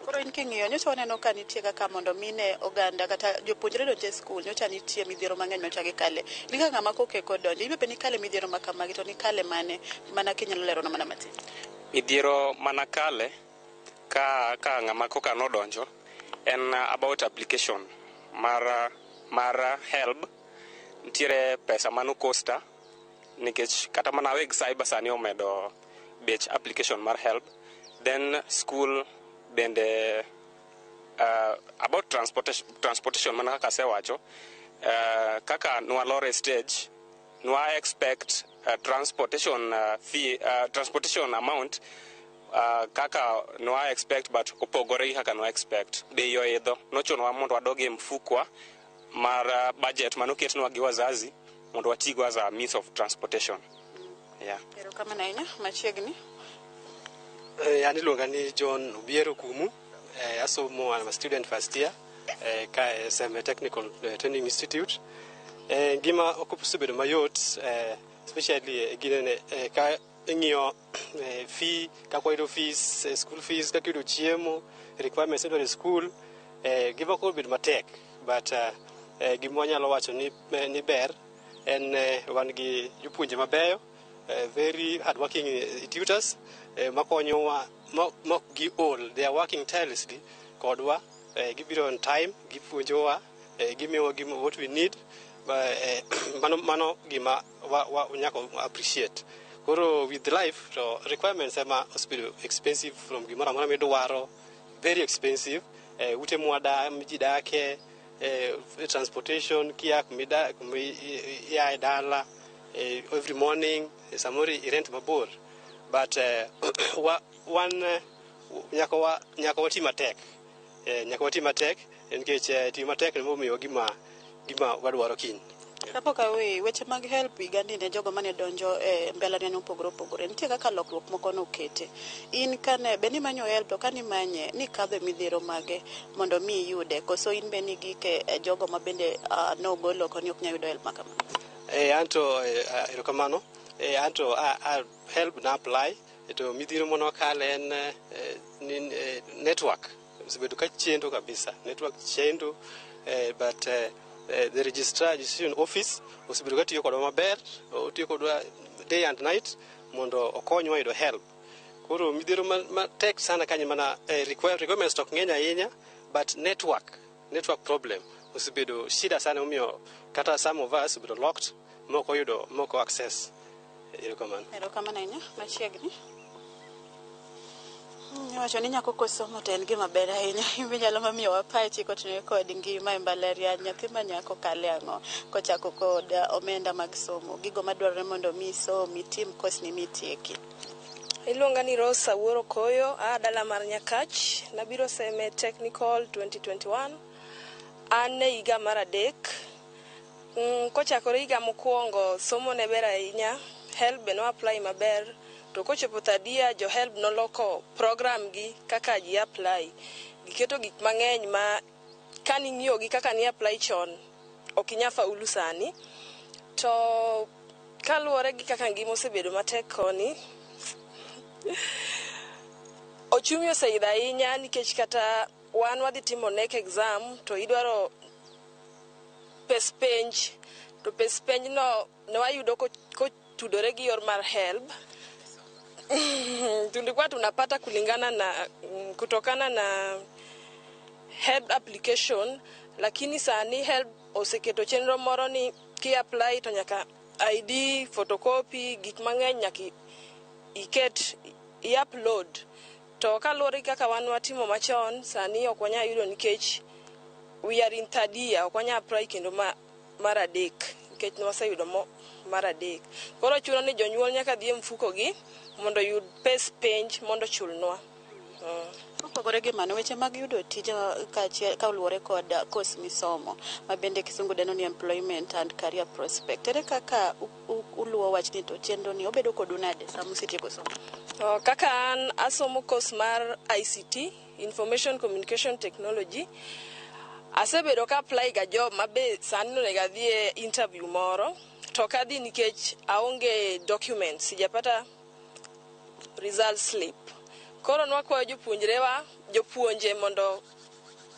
Koro in king'iyo nyocha waneno ka nitie kaka mondo mine oganda kata jopuonjre donjo e skul nyocha nitie midhiero mang'eny manyocha gikale. In kaka ng'ama kokeko donjo, in be nikale midhiero ma kamagi to nikale mane mana kinyalo lerona mana matin. Midhiero manakale ka ng'ama koka nodonjo en about application mar HELB. Nitiere pesa mano costa nikech kata mana weg cyber sani omedo bech application mar HELB. Then school bende about transportation mana kaka asewacho, kaka nwalor e stage nwa expect transportation fee, transportation amount kaka nwa expect but opogore gi kaka nwa expect. Bei oidho nochunowa mondo wadog e mfukwa mar budget manoketnwa gi wazazi mondo watigo as a means of transportation. Yeah. Erokamano ahinya machiegni. An iluonga ni John Obiero Kumu. Asomo, I'm a student first year ka e Seme Technical Training Institute. Ngima ok osebedo mayot, especially ginene ka ing'iyo fee, kaka wayudo fees, school fees, kaka iyudo chiemo, requirements idwaro e school, ngima ok obedo matek, but gima wanyalo wacho ni ber en wan gi jopuonje mabeyo, very hardworking tutors makonyowa mok gi ol. They are working tirelessly kodwa, gibiro on time, gipuonjowa, gimiyowa gima what we need. Mano gima wa nyaka appreciate. Koro with life to requirements ema osebedo expensive from gimoro amora midwaro, very expensive. Ute mwada ji dake, transportation kia kumida ia e dala every morning, samoro irent mabor, but wan nyaka wati matek, nyaka wati matek nikech tiyo matek emomiyo gima wadwaro kiny. Kapok aweyi, weche mag HELB higani ne jogo mane donjo e mbalariany mopogore opogore, nitie kaka lokruok moko nokete. In kane be nimanyo HELB to kanimanye nikadho e midhiero mage mondo mi iyude, koso in be nigike jogo ma bende nogol oko ni ok nyal yudo HELB ma kamano? Anto erokamano. Anto HELB na apply to midhiero manokale en network osebedo ka chendo kabisa, network chendo, but the registrar registration office osebedo ka tiyo kodwa maber, otiyo kodwa day and night mondo okonywa yudo HELB. Koro midhiero matek sana kanyo mana requirements to ok ng'eny ahinya, but network problem osebedo shida sana, omiyo kata some of us obedo locked moko yudo moko access. Erokamano. Erokamano ahinya machiegni. Iwacho ni nyako kosomo to en gima ber ahinya. In be nyalo mamiyowa pachi kotenore kod ngima e mbalariany. Nyathi ma nyako kale ang'o kochako kod omenda mag somo, gigo madwarore mondo mi isom, itim kosni mitieki. Iluonga ni Rose Awuoro Koyo, aa dala mar Nyakach. Nabiro Seme Technical 2021. An e higa mar 3. Kochakore higa mokwongo, somo ne ber ahinya. HELB be no apply maber. To kochopo third year, jo HELB noloko program gi kaka ji apply. Giketo gik mang'eny ma kaning'iyo gi kaka ni apply chon, ok inyal faulu sani. To kaluwore gi kaka ngima osebedo matek koni, ochumi oseidho ahinya nikech kata wan wadhi timo NEC exam to idwaro pes penj, to pes penj no ne wayudo kotudore gi yor mar HELB. Tulikuwa tunapata kulingana na kutokana na HELB application, lakini sani HELB oseketo chenro moro ni ki apply to nyaka ID, photocopy, gik mang'eny nyaka iket i-upload. To kaluwore gi kaka wan watimo machon, sani ok wanyal yudo nikech we are in third year, ok wanyal apply kendo mar 3 nikech ne waseyudo mar 3. Koro chuno ni jonyuol nyaka dhi e mfuko gi mondo oyud pes penj mondo ochulnwa. Kopogore gi mano, weche mag yudo tije kaachiel kaluwore kod course misomo ma bende kisungu dendo ni employment and career prospect. Ere kaka uluwo wachni to chenro ni obedo kodu nade sama usetieko somo? Oh, kaka an asomo course mar ICT, Information Communication Technology. Asebedo ka apply ga job mabe sani onego adhi e interview moro to ok adhi nikech aonge documents, sijapata result slip. Koro nwakwayo jopuonjrewa, jopuonje mondo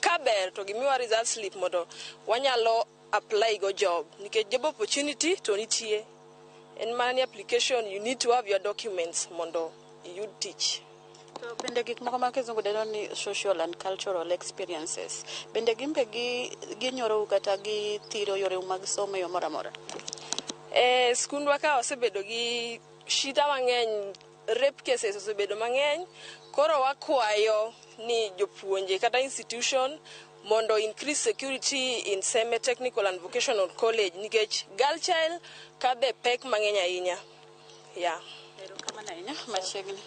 kaber to gimiwa result slip mondo wanyalo apply go job nikech job opportunity to nitie. En mana ni application you need to have your documents mondo iyud tich. To bende gik moko ma kizungu dendo ni social and cultural experiences bende gin be ginyorou kata githiro yoreu mag somo e yo moro amora? E skundwa ka wasebedo gi shida mang'eny, rape cases osebedo mang'eny. Koro wakwayo ni jopuonje kata institution mondo increase security in Seme Technical and Vocational College nikech girl child kadhe pek mang'eny ahinya. Yeah. Erokamano ahinya, machiegni.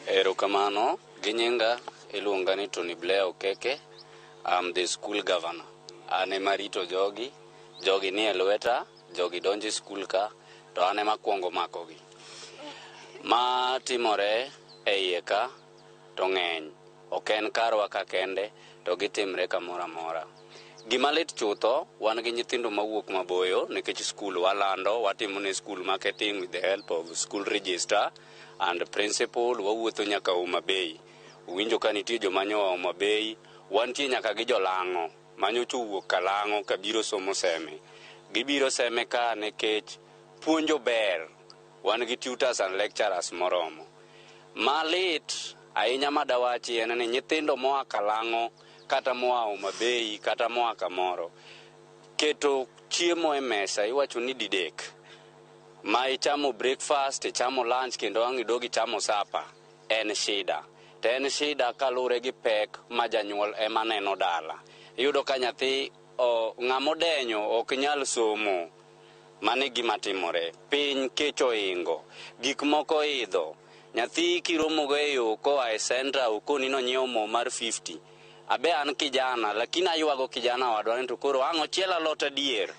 Erokamano, gi nyinga iluonga ni Tony Blair Okeke. I'm the school governor. An ema rito jogi, jogi nie lweta, jogi donjo e skul ka, to an ema kwongo makogi. Ma timore e iye ka to ng'eny. Ok en karwa ka kende, to gitimre kamoro amora. Gima lit chutho, wan gi nyithindo mawuok maboyo nikech skul walando, watimo ne school marketing with the help of school registrar and principal, wawuotho nyaka Homa Bay. Uwinjo ka nitie joma nyoa Homa Bay, wantie nyaka gi jolang'o manyocha owuok Kalang'o kabiro somo Seme. Gibiro Seme ka nikech puonjo ber. Wan gi tutors and lecturers moromo. Malit ahinya madawachi en ni nyithindo moa Kalang'o kata moa Homa Bay kata moa kamoro keto chiemo e mesa iwacho ni didek ma ichamo breakfast, ichamo lunch kendo ang' idog ichamo supper en shida. To en shida kaluwore gi pek ma janyuol ema neno dala. Iyudo ka nyathi ng'ama odenyo ok nyal somo. Mano e gima timore. Piny kech oingo. Gik moko oidho. Nyathi kiromogo e yo koa e centre okoni nonyiewo mo mar 50. Abe an kijana, lakini aywago kijana wadwa ni to koro ang' ochiel alot adier.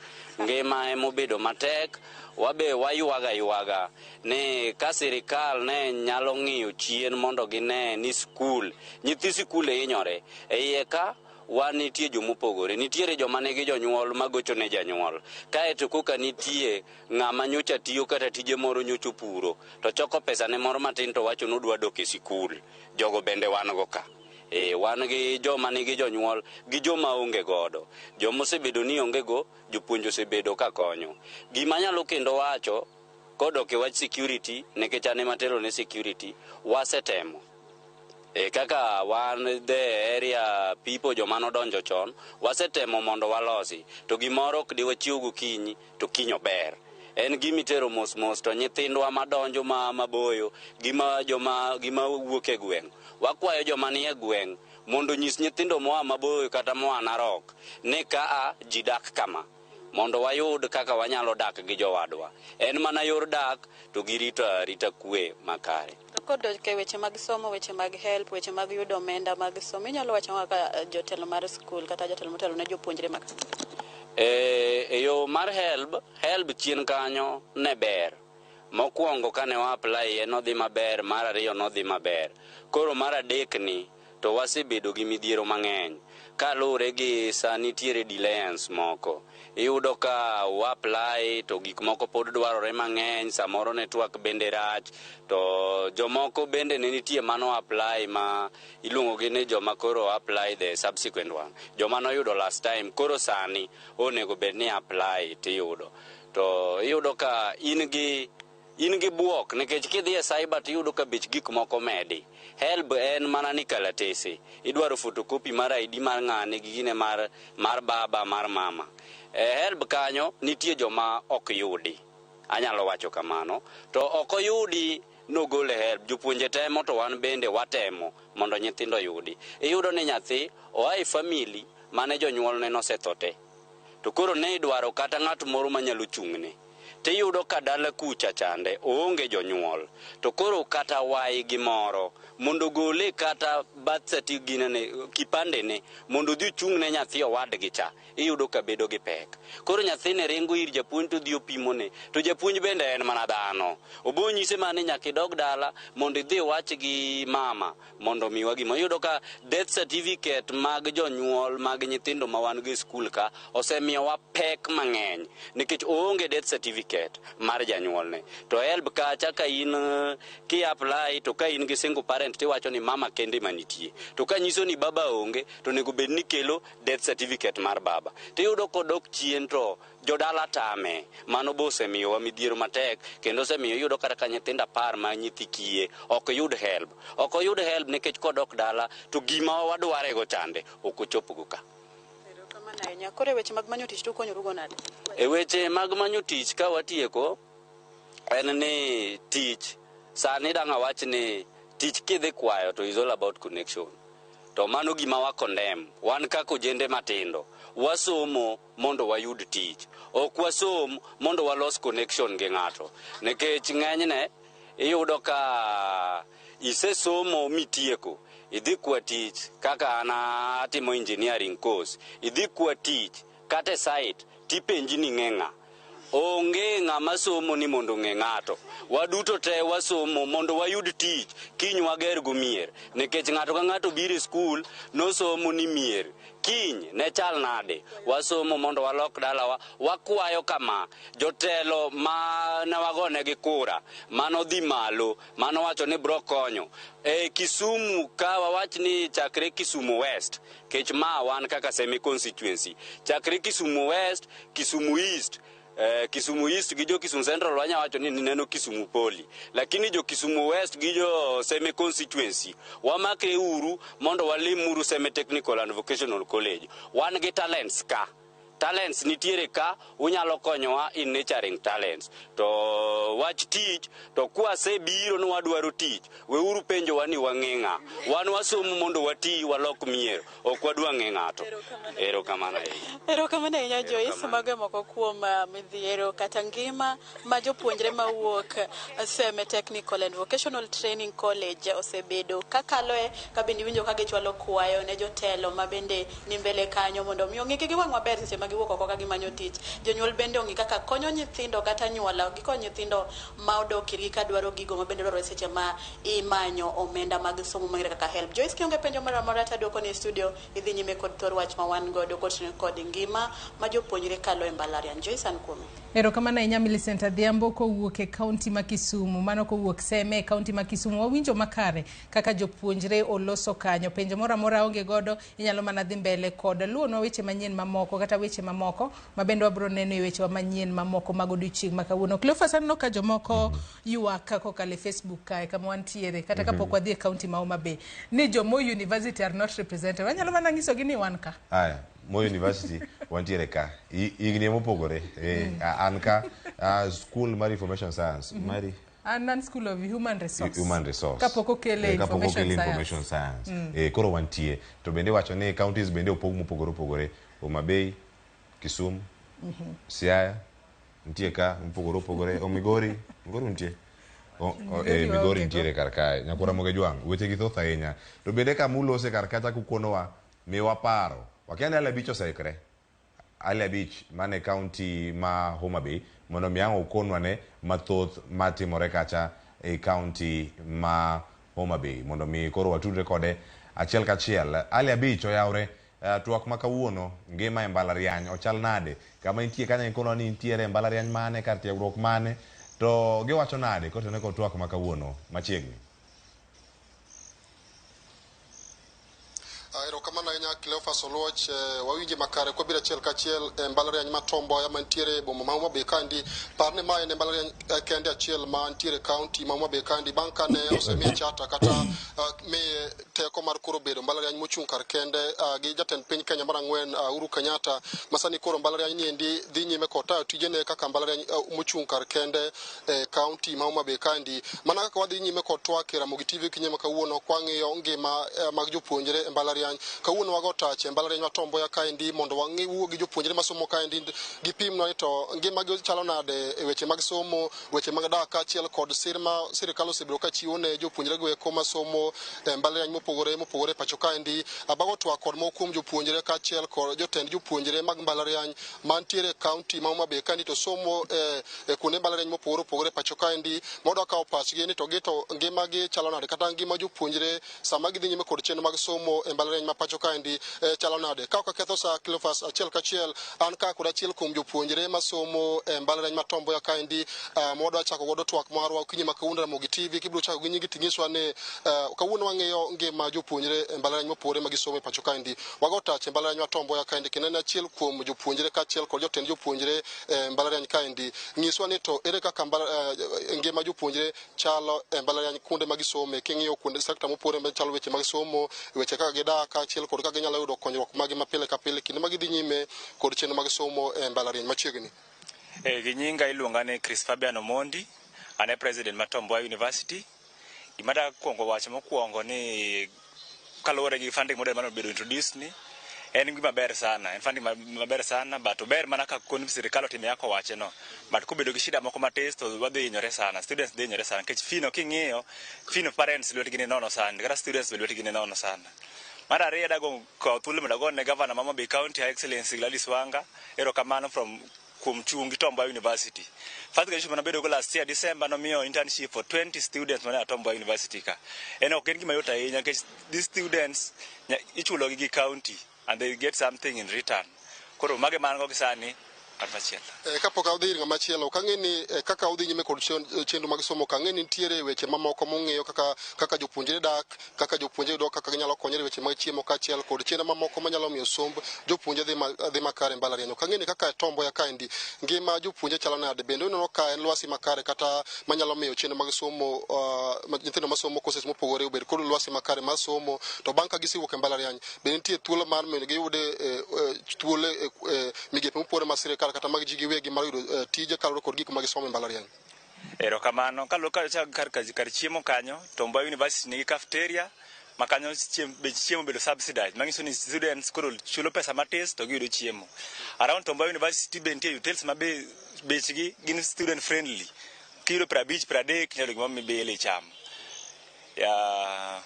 Ngima emobedo matek, wabe waywaga ywaga ni ka sirikal ne nyalo ng'iyo chien mondo gine ni skul, nyithi sikul hinyore. E iye ka wan nitie jomopogore. Nitiere joma nigi jonyuol magocho ne janyuol. Kaeto koka nitie ng'ama nyocha tiyo kata tije moro nyocha opuro, to choko pesa ne moro matin to wacho ni odwa dok e sikul. Jogo bende wan go ka. Wan gi joma nigi jonyuol gi joma onge godo. Joma osebedo ni onge go, jopuonj osebedo ka konyo. Gima anyalo kendo wacho kodok e wach security, nikech an ema atelo ne security, wasetemo. Kaka wan the area people joma nodonjo chon, wasetemo mondo walosi. To gimoro ok diwachiew gokinyi to kiny ober. En gima itero mos mos to nyithindwa madonjo ma maboyo gi ma joma gima wuok e gweng'. Wakwayo joma nie gweng' mondo onyis nyithindo moa maboyo kata moa Narok ni kaa ji dak kama. Mondo wayud kaka wanyalo dak gi jowadwa. En mana yor dak to gi rito arita kwe makare. To kodok e weche mag somo, weche mag help, weche mag yudo omenda mag somo, inyalo wacho ang'o kaka jotelo mar skul kata jotelo motelo ne jopuonjre mag E yo mar help, help chien kanyo ne ber. Mokwongo kane wa apply e nodhi maber, mar ariyo nodhi maber. Koro mar adek ni to wasebedo gi midhiero mang'eny. Kaluwore gi sa nitiere delays moko. Iyudo ka wa apply to gik moko pod dwarore mang'eny, samoro network bende rach, to jomoko bende ne nitie mano apply ma iluongo gi ni joma koro apply the subsequent one. Joma noyudo last time, koro sani onego bed ni apply tiyudo. To iyudo ka in gi buok nikech kidhi e cyber tiyudo ka bech gik moko medi. Helb en mana ni kalatese. Idwaro photocopy mar ID mar ng'ane gi gine mar baba mar mama. E helb kanyo nitie joma ok yudi. Anyalo wacho kamano. To ok oyudi nogol e helb. Jopuonje temo to wan bende watemo mondo nyithindo yudi. Iyudo ni nyathi oa e family mane jonyuolne nosetho te. To koro ne idwaro kata ng'at moro manyalo chung'ne. Tiyudo ka dala kucha chande oonge jonyuol. To koro kata wai gimoro mondo gole kata birth certificate kipande ne mondo odhi ochung' ne nyathi owadgi cha, iyudo ka bedo gi pek. Koro nyathini ringo ir japuonj to odhi opimone. To japuonj bende en mana dhano. Obo nyise mana ni nyaka idog dala mondo idhi iwach gi mama mondo omiwa gima. Iyudo ka death certificate mag jonyuol mag nyithindo ma wan go e skul ka osemiyowa pek mang'eny nikech oonge death certificate mar janyuolne. To HELB kacha ka in ki apply to ka in gi single parent tiwacho ni mama kende manitie. To ka nyiso ni baba onge to onego bed ni kelo death certificate mar baba. Tiyudo kodok chien to jodala tame. Mano bo osemiyowa midhiero matek kendo osemiyo iyudo kata ka nyithindo 10 ma nyithi kiye ok yud HELB. Ok oyud HELB nikech kodok dala to gima wadwarego chande ok ochopogo ka. Erokamano ahinya. Koro e weche mag manyo tich to ukonyorugo nade? E weche mag manyo tich ka watieko en ni tich sani dang' awach ni tich kidhi kwayo to is all about connection. To mano gima wa condemn. Wan kaka ojende matindo wasomo mondo wayud tich. Ok wasom mondo walos connection gi ng'ato. Nikech ng'enyne iyudo ka isesomo mitieko, idhi kwa tich kaka an atimo engineering course, idhi kwa tich kata e site tipenji ni ng'e ng'a. Onge ng'ama somo ni mondo ong'e ng'ato. Waduto te wasomo mondo wayud tich, kiny wager go mier. Nikech ng'ato ka ng'ato biro e skul, nosomo ni mier. Kiny ne chal nade? Wasomo mondo walok dalawa. Wakwayo kama, jotelo ma ne wagonegi kura, mano dhi malo, mano wacho ni bro konyo. E Kisumu ka wawach ni chakre Kisumu West, kech ma wan kaka semi constituency, chakre Kisumu West, Kisumu East, Kisumu East gi jo Kisumu Central wanya wacho ni neno Kisumu Poli, lakini jo Kisumu West gi jo Seme constituency wamakre uru mondo walim uru Seme Technical and Vocational College. Wan gi talents ka. Talents nitiere ka, unyalo konyowa in nurturing talents. To wach tich, to kwasebiro ni wadwaro tich, weuru penjowa ni wang'e ng'a. Wan wasomo mondo wati walok mier, ok wadwa ng'e ng'ato. Erokamano ahinya. Erokamano ahinya Joyce, mago e moko kuom midhiero kata ngima ma jopuonjre mawuok Seme Technical and Vocational Training College osebedo kakaloe, ka bende iwinjo ka gichwalo kwayo ne jotelo ma bende ni mbele kanyo mondo mi ong'igi gi wang' maber seche ma giwuok oko ka gimanyo tich. Jonyuol bende ong'i kaka konyo nyithindo kata anyuola, gikony nyithindo ma odok irgi ka dwaro gigo ma bende dwarore seche ma imanyo omenda mag somo mong'ere kaka HELB. Joyce, kionge penjo moro amora to aduoko ni e studio, idhi nyime kod thor wach ma wan godo kotenore kod ngima ma jopuonjre kalo e mbalariany. Joyce, an kuomi. Erokamano ahinya Millicent Adhiambo kowuok e kaunti ma Kisumu. Mano kowuok Seme e kaunti ma Kisumu. Wawinjo makare kaka jopuonjre oloso kanyo. Penjo moro amora onge godo, inyalo mana dhi mbele kod luwonwa weche manyien mamoko kata weche mamoko ma bende wabro neno e wechewa manyien mamoko mag odiochieng' ma kawuono. Cleophas, aneno ka jomoko ywak kokalo e Facebook kae kama wantiere kata kapok wadhi e kaunti ma Homa Bay ni jo Moi University are not represented. Wanyalo mana nyisogi ni wan ka. Aya, Moi University wantiere ka. Higni mopogore. An ka school mar information science. Mari An School of Human Resource. Human Resource. Kapok okele kapok information okele science. Information science. Koro wantie. To bende wacho ni counties bende opog mopogore opogore. Homa Bay, Kisumu, Siaya, nitie ka mopogore opogore. O Migori, Migori nitie. Migori Migori waonge go. nitiere kar kae. Nyakora Moge Jwang', weche gi thoth ahinya. To bende kamulose kar kacha kukonowa, miwa paro. Wakia ni Ali Abich oseikre. Ali Abich mane county ma Homa Bay mondo mi ang' okonwa ne mathoth matimore kacha e county ma Homa Bay mondo mi koro watudre kode achiel kachiel. Ali Abich oyawre, twak ma kawuono ngima e mbalariany ochal nade? Kama intie kanyo ikonwa ni intiere e mbalariany mane, kar tiegruok mane, to giwacho nade kotenore kod twak ma kawuono machiegni? Erokamano ahinya Cleophas Oluoch, wawinje makare kwabiro achiel kachiel e mbalariany ma Tom Mboya mantiere e boma ma Homa Bay kandi. Par ni ma en mbalariany kende achiel mantiere e county ma Homa Bay kandi bang' kane osemiye charter kata miye teko mar koro bedo mbalariany mochung' kar kende gi jatend piny Kenya mar ang'wen Uhuru Kenyatta, ma sani koro mbalariany ni endi dhi nyime kod tayo tijene kaka mbalariany mochung' kar kende e county ma Homa Bay kandi. Mana kaka wadhi nyime kod twak e Ramogi TV kinye ma kawuono kwang'iyo ngima mag jopuonjre e mbalariany. Kawuono wago taya tach e mbalariany ma Tom Mboya kaendi mondo wang'i wuo gi jopuonjre masomo kaendi gipimnwa ni to ngimagi chalo nade e weche mag somo, weche mag dak kaachiel kod sir ma sirikal osebedo ka chiwo ne jopuonjre go eko masomo e mbalariany mopogore mopogore e pacho kaendi. Abago twak kod moko kuom jopuonjre kaachiel kod jotend jopuonjre mag mbalariany mantiere e kaunti ma Homa Bay kaendi to somo e kuonde mbalariany mopogore opogore e pacho kaendi mondo kawo pachgi ni to gito ngimagi chalo nade kata ngima jopuonjre sama gidhi nyime kod chenro mag somo e mbalariany ma pacho kaendi chalo nade. Ka ok aketho sa Cleophas achiel kachiel an ka kod achiel kuom jopuonjre masomo e mbalariany ma Tom Mboya kaendi mwadwa chako godo twak marwa okinyi ma kawuono Ramogi TV kibiro chako gi nyingi ting'iswa ni kawuono wang'iyo ngima jopuonjre e mbalariany mopogore ma gisomo e pacho kaendi. Wago tach e mbalariany ma Tom Mboya kaendi kendo en achiel kuom jopuonjre kaachiel kod jotend jopuonjre e mbalariany kaendi. Nyiswa ni to ere kaka ngima jopuonjre chalo e mbalariany kuonde ma gisome king'iyo kuonde sekta mopogore machalo weche mag somo, weche kaka gidak kaachiel kod kaka ginyalo yudo konyruok magi ma pile ka pile kinde ma gidhi nyime kod chenro mag somo e mbalariany machiegni. Gi nyinga iluonga ni Chris Fabian Omondi, an e president mar Tom Mboya University. Gima da kuongo wacho mokwongo ni kaluwore gi funding model mane obedo introduced ni en gima ber sana, en funding maber sana, but ober mana ka koni sirikal otime kaka owache no. But kobedo gi shida moko matis to wadhi hinyore sana, students dhi hinyore sana nikech fee no king'iyo, fee no parents lwetgi ni nono sana, kata students be lwetgi ni nono sana. Mar ariyo dago kawo thuolo mondo agone ne governor ma Homa Bay County, Her Excellency Gladys Wanga, erokamano from kuom chung' gi Tom Mboya University. First graduation mane wabedo go last year December nomiyo internship for 20 students mane a Tom Mboya University ka. En ok en gima yot ahinya nikech these students ichulo gi gi county and they get something in return. Koro mago ema an go gi sani mar machielo. Kapok adhi ir ng'ama chielo, ok ang'e ni kaka udhi nyime kod chenro mag somo, ok ang'e ni nitiere weche mamoko mung'iyo kaka jopuonjre dak, kaka jopuonjre yudo kaka ginyalo konyore e weche mag chiemo kaachiel kod chenro mamoko manyalo miyo somb jopuonjre dhi makare e mbalariany. Ok ang'e ni kaka e Tom Mboya kaendi ngima jopuonjre chalo nade, bende uneno ka en lwasi makare kata manyalo miyo chenro mag somo nyithindo masomo courses mopogore obed kod lwasi makare mar somo, to bang' ka gisewuok e mbalariany bende nitie thuolo mar mondo giyud thuolo e migepe mopogore mag sirikal kata mag ji giwegi mar yudo tije kaluwore kod gik ma gisomo e mbalariany. Erokamano. Kaluwore kar chiemo kanyo, Tom Mboya University nigi cafeteria ma kanyo bech chiemo bedo subsidized. Manyiso ni students koro chulo pesa matis to giyudo chiemo. Around Tom Mboya University be nitie hotels ma be bechgi gin student friendly. Kiyudo 50 30 inyalo yudo gimoro mibile icham. Ya.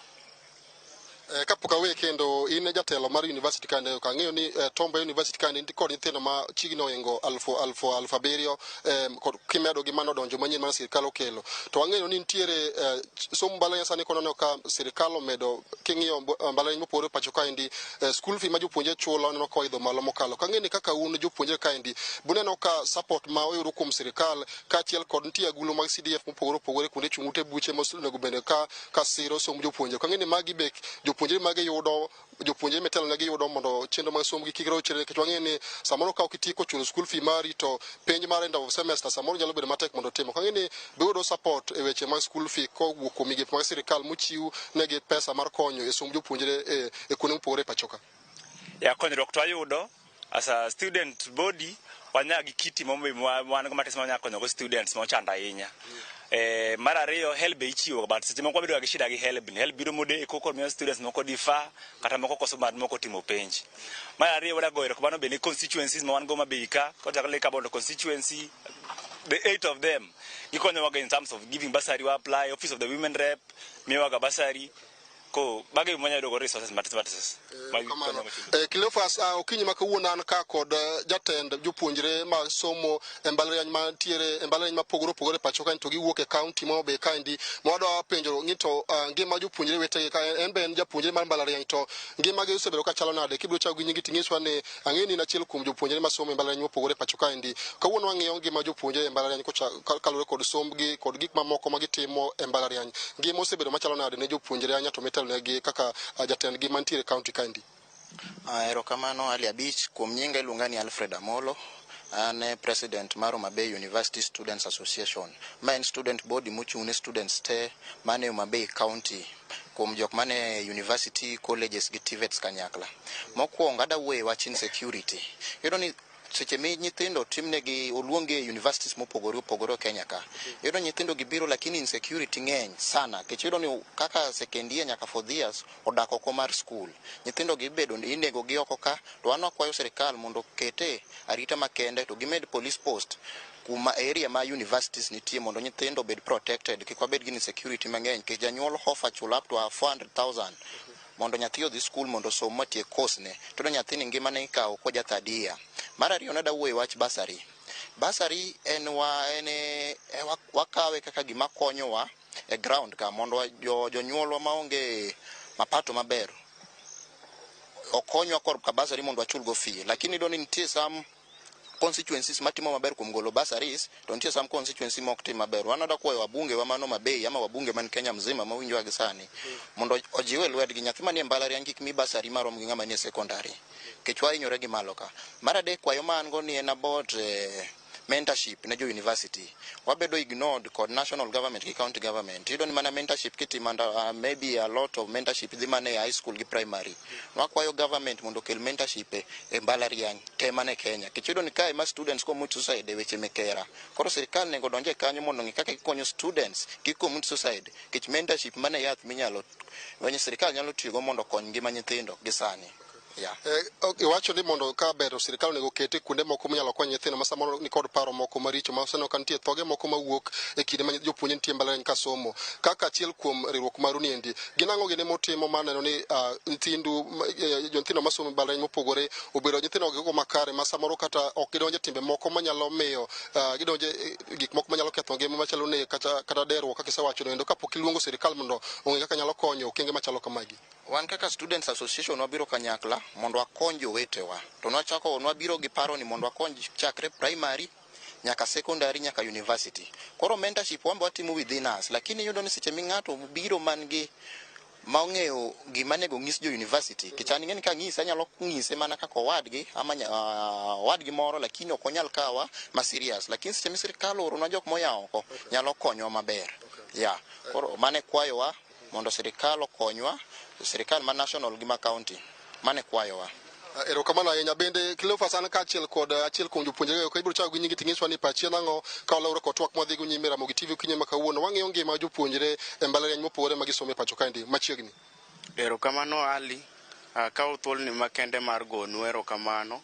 Kapok awe kendo in e jatelo mar university kande ok ang'eyo ni Tom Mboya University kande nitie kod nyithindo ma chiegni ohingo 7,000 kod kimedo gi mano donjo manyien mar sirikal okelo to wang'eyo ni nitiere somo mbalariany sani koneno ka sirikal omedo king'iyo mbalariany mopogore pacho kaendi school fee ma jopuonjre chulo aneno ka oidho malo mokalo. Ok ang'eyo ni kaka un jopuonjre kaendi buneno ka support ma oyudo kuom sirikal kaachiel kod nitie agulu mag CDF mopogore opogore kuonde chung' ute buche monego bende ka siro somb jopuonjre. Ok ang'eyo ni magi be jopuonjre mage yudo jopuonjre mitelo negi yudo mondo chenro mag sombgi kik rochre nikech wang'eyo ni samoro ka ok itieko chulo school fee mari to penj mar end of semester samoro nyalo bedo matek mondo otim. Ok ang'eyo ni be uyudo support e weche mag school fee kowuok kuom migepe mag sirikal mochiw negi pesa mar konyo e somb jopuonjre e kuonde mopogore e pacho ka. Ya konyruok to wayudo as a student body wanya gi kiti wan go matis ma wanyalo konyo go students mochando ahinya. Mar ariyo HELB be ichiwo but seche moko wabedo ga gi shida gi HELB ni. HELB biro modeko koro miyo students moko defer kata moko koso mar moko timo penj. Mar ariyo wadwa goyo erokamano be ne constituencies ma wan go Homa ka kochakore le Kabondo constituency the eight of them gikonyowa ga in terms of giving bursary wa apply office of the women rep miyowa ga bursary ko mago e mwanyalo yudo go resources matis matis. Kamano. Cleophas, okinyi ma kawuono an ka kod jatend jopuonjre ma somo e mbalariany mantiere e mbalariany mapogore opogore e pacho kae to giwuok e kaunti ma Homa Bay kaendi ma wadwa penjo ni to ngima jopuonjre wetegi ka en be en japuonjre mar mbalariany to ngimagi osebedo ka chalo nade kibiro chako gi nyingi ting'iswa ni ang'e ni in achiel kuom jopuonjre masomo e mbalariany mopogore e pacho kaendi kawuono wang'iyo ngima jopuonjre e mbalariany kaluwore kod sombgi kod gik mamoko ma gitimo e mbalariany ngima osebedo machalo nade ne jopuonjre ahinya to mitelonegi kaka jatendgi mantiere e kaunti kaendi. Erokamano Ali Abich, kuom nyinga iluonga ni Alfred Amolo. An e president mar Homa Bay University Students Association. Ma en student body mochung' ne students te mane Homa Bay County kuom jok mane university, colleges gi TVETs kanyakla. Mokwongo ada wuoyo e wach insecurity. Iyudo ni Seche mi nyithindo timnegi oluongi e universities mopogore opogore e Kenya ka. Iyudo nyithindo gi biro lakini insecurity ng'eny sana. Nikech iyudo ni kaka second year nyaka fourth years odak oko mar school. Nyithindo gi ibedo inego gi oko ka to wan wakwayo sirikal mondo okete arita makende to gimed police post kuma area ma universities nitie mondo nyithindo obed protected kik wabed gi insecurity mang'eny nikech janyuol offer chulo up to 400,000 mondo nyathi odhi school mondo osom matiek course ne to nyathini ngimane ikawo koja third year. Mar ariyo nada wuoyo e wach bursary. Bursary en wa en e, wakawe kaka gima konyowa e ground ka mondo jonyuolwa maonge mapato maber okonywa korka bursary mondo wachul go fee lakini iyudo ni nitie some constituencies matimo maber kuom golo bursaries to nitie some constituency mok tim maber. Wan wadwa kwayo wabunge wa mano Homa ama wabunge man Kenya mzima mawinjowa gi sani mondo ojiwe lwetgi nyathi manie mbalariany kik mi bursary marom gi ng'ama nie secondary nikech wahinyore gi malo ka. Mar adek kwayo ma an go ni en about mentorship ne jo university. Wabedo ignored kod national government gi county government. Iyudo ni mana mentorship kitimo under, maybe a lot of mentorship dhi mana e high school gi primary. Wakwayo government mondo okel mentorship e mbalariany te mane Kenya. Nikech iyudo ni kae ma students commit suicide e weche mek hera. Koro sirikal onego donj e kanyo mondo ong'i kaka gikonyo students kik commit suicide. Nikech mentorship mano e yath minyalo wenye sirikal nyalo tiyogo mondo okony ngima nyithindo gi sani. Yeah. Iwacho ni mondo ka ber to sirikal onego okete kuonde moko minyalo kony nyithindo ma samoro nikod paro moko maricho ma oseneno ka nitie thoge moko mawuok e kinde ma jopuonje nitie mbalariany ka somo. Kaka achiel kuom riwruok maru ni endi, gin ang'o gini mutimo mar neno ni nyithindu nyithindo masomo e mbalariany mopogore obedo nyithindo gigo makare ma samoro kata ok gidonje timbe moko manyalo miyo gidonje gik moko manyalo ketho ngima machalo nek kata derruok kaka isewacho no endo kapok iluongo sirikal mondo ong'e kaka nyalo konyo okenge machalo kamagi. Wan kaka Students Association wabiro kanyakla mondo wakony jowetewa. To nwachako nwabiro gi paro ni mondo wakony chakre primary nyaka secondary nyaka university. Koro mentorship wan be watimo within us, lakini iyudo ni seche mi ng'ato biro man gi ma ong'eyo gima nego ng'is jo university. Nikech an ing'e ni kang'ise anyalo ng'ise mana kaka owadgi ama owadgi moro lakini ok onyal kawa ma serious. Lakini seche mi sirikal ooronwa jok moya oko nyalo konyowa maber. Yeah. Koro mano e kwayowa mondo sirikal okonywa, sirikal ma national gi ma county. Mano e kwayowa. Erokamano ahinya. Bende Cleophas an kaachiel kod achiel kuom jopuonjre ka ibiro chako gi nyingi ting'iswa ni pachi en ang'o ka walawre kod twak mwadhi go nyime Ramogi TV okinyi ma kawuono. Wang'iyo ngima jopuonjre e mbalariany mopogore ma gisomo e pacho kaendi machiegni. Erokamano Ali, akawo thuoloni makende mar gonu erokamano.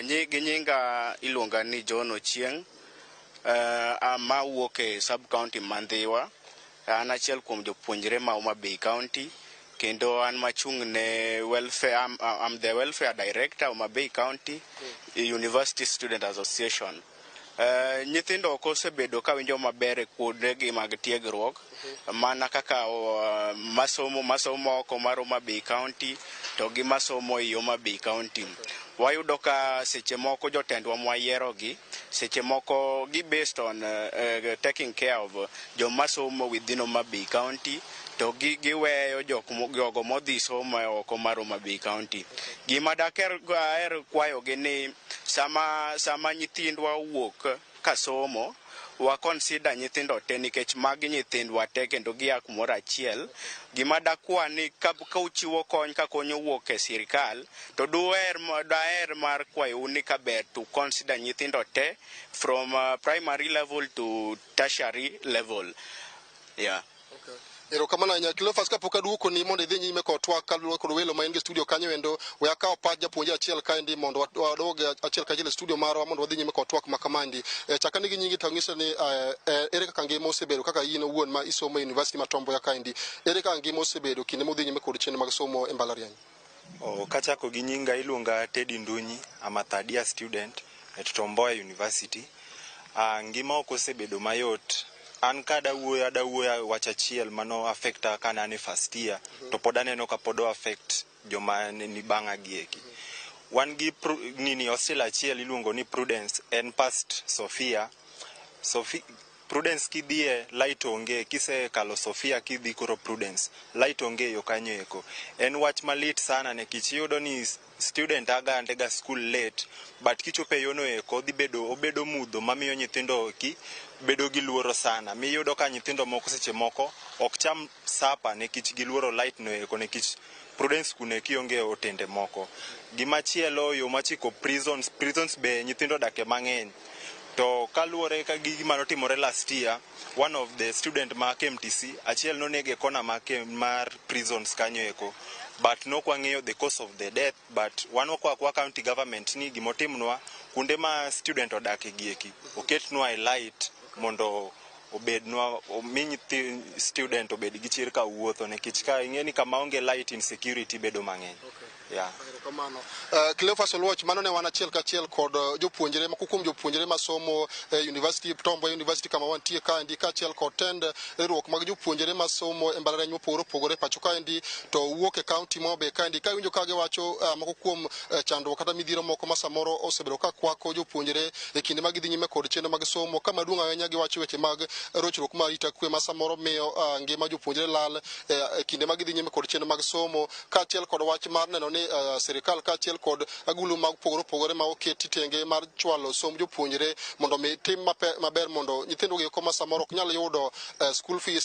Gi nyinga iluonga ni John Ochieng', mawuok e sub county ma Ndhiwa. An achiel kuom jopuonjre ma Homa Bay County kendo an machung' ne welfare, I'm the welfare director Homa Bay County University Student Association. Nyithindo ok osebedo ka winjo maber e kuondegi mag tiegruok mana kaka masomo oko mar Homa Bay County to gi masomo ei Homa Bay County. Wayudo ka seche moko jotendwa mwayierogi seche moko gi based on taking care of joma somo within Homa Bay County to giweyo jogo modhi somo oko mar Homa Bay County. Gima daher aher kwayogi ni sama nyithindwa owuok ka somo wa consider nyithindo te nikech magi nyithindwa te kendo gia kumoro achiel. Gima dakwa ni ka uchiwo kony ka kony owuok e sirikal to daher mar kwayou ni kaber to consider nyithindo te from primary level to tertiary level. Yeah. Erokamano ahinya Cleophas kapok aduoko ni mondo idhi nyime kod twak kaluwore kod welo ma in gi studio kanyo endo we akaw pach japuonjre achiel kaendi mondo wadog achiel kachiel e studio marwa mondo wadhi nyime kod twak ma kamaendi. Chaka nigi nyingi to ng'iso ni ere kaka ngima osebedo kaka in owuon ma isomo e university ma Tom Mboya kaendi. Ere kaka ngima osebedo kinde modhi nyime kod chenro mag somo e mbalariany? Oh, kachako gi nyinga iluonga Teddy Ndunyi, I'm a third year student at Tom Mboya University. Ngima ok osebedo mayot. An kada wuoyo ada wuoyo wach achiel mano affecta kane an e first year to pod aneno ka pod o affect joma ni bang'a gi eki. Wan gi nini hostel achiel iluongo ni Prudence en past Sophia. Prudence kidhiye light onge kisekalo Sophia kidhi koro Prudence light onge yo kanyo eko. En wach malit sana nikech iyudo ni student aga ga school late but kichopo e yono eko odhi bedo obedo mudho mamiyo nyithindo ki bedo gi luoro sana. Miyudo ka nyithindo moko seche moko ok cham supper nikech giluoro light no eko nikech Prudence kune kionge otende moko. Gimachielo yo machiko prisons, prisons be nyithindo odake mang'eny. To kaluwore ka gi gima notimore last year, one of the student ma KMTC, achiel noneg e kona mar prisons kanyo eko. But nokwang'eyo the cause of the death, but wan wakwa kwa county government ni gimotimnwa kuonde ma student odake gieki, oketnwa e light mondo obednwa omi nyithi student obed gi chir ka wuotho nikech ka ing'e ni kama onge light insecurity bedo mang'eny. Yeah. Erokamano. Cleophas Oluoch, mano ne wan achiel kachiel kod jopuonjre moko kuom jopuonjre masomo e University Tom Mboya University kama wantie kaendi kaachiel kod tend riwruok mag jopuonjre masomo e mbalariany mopogore opogore pacho kaendi to wuok e kaunti ma Homa Bay kaendi ka iwinjo ka giwacho moko kuom chandruok kata midhiero moko ma samoro osebedo ka kwako jopuonjre e kinde ma gidhi nyime kod chenro mag somo. Kama duong' ahinya giwacho weche mag rochruok mar arita kwe ma samoro miyo ngima jopuonjre lal e kinde ma gidhi nyime kod chenro mag somo kaachiel kod wach mar neno ni sirikal kaachiel kod agulu mag opogore opogore ma oketi tenge mar chwalo somb jopuonjre mondo mi tim maber mondo nyithindo gi eko ma samoro ok nyal yudo school fees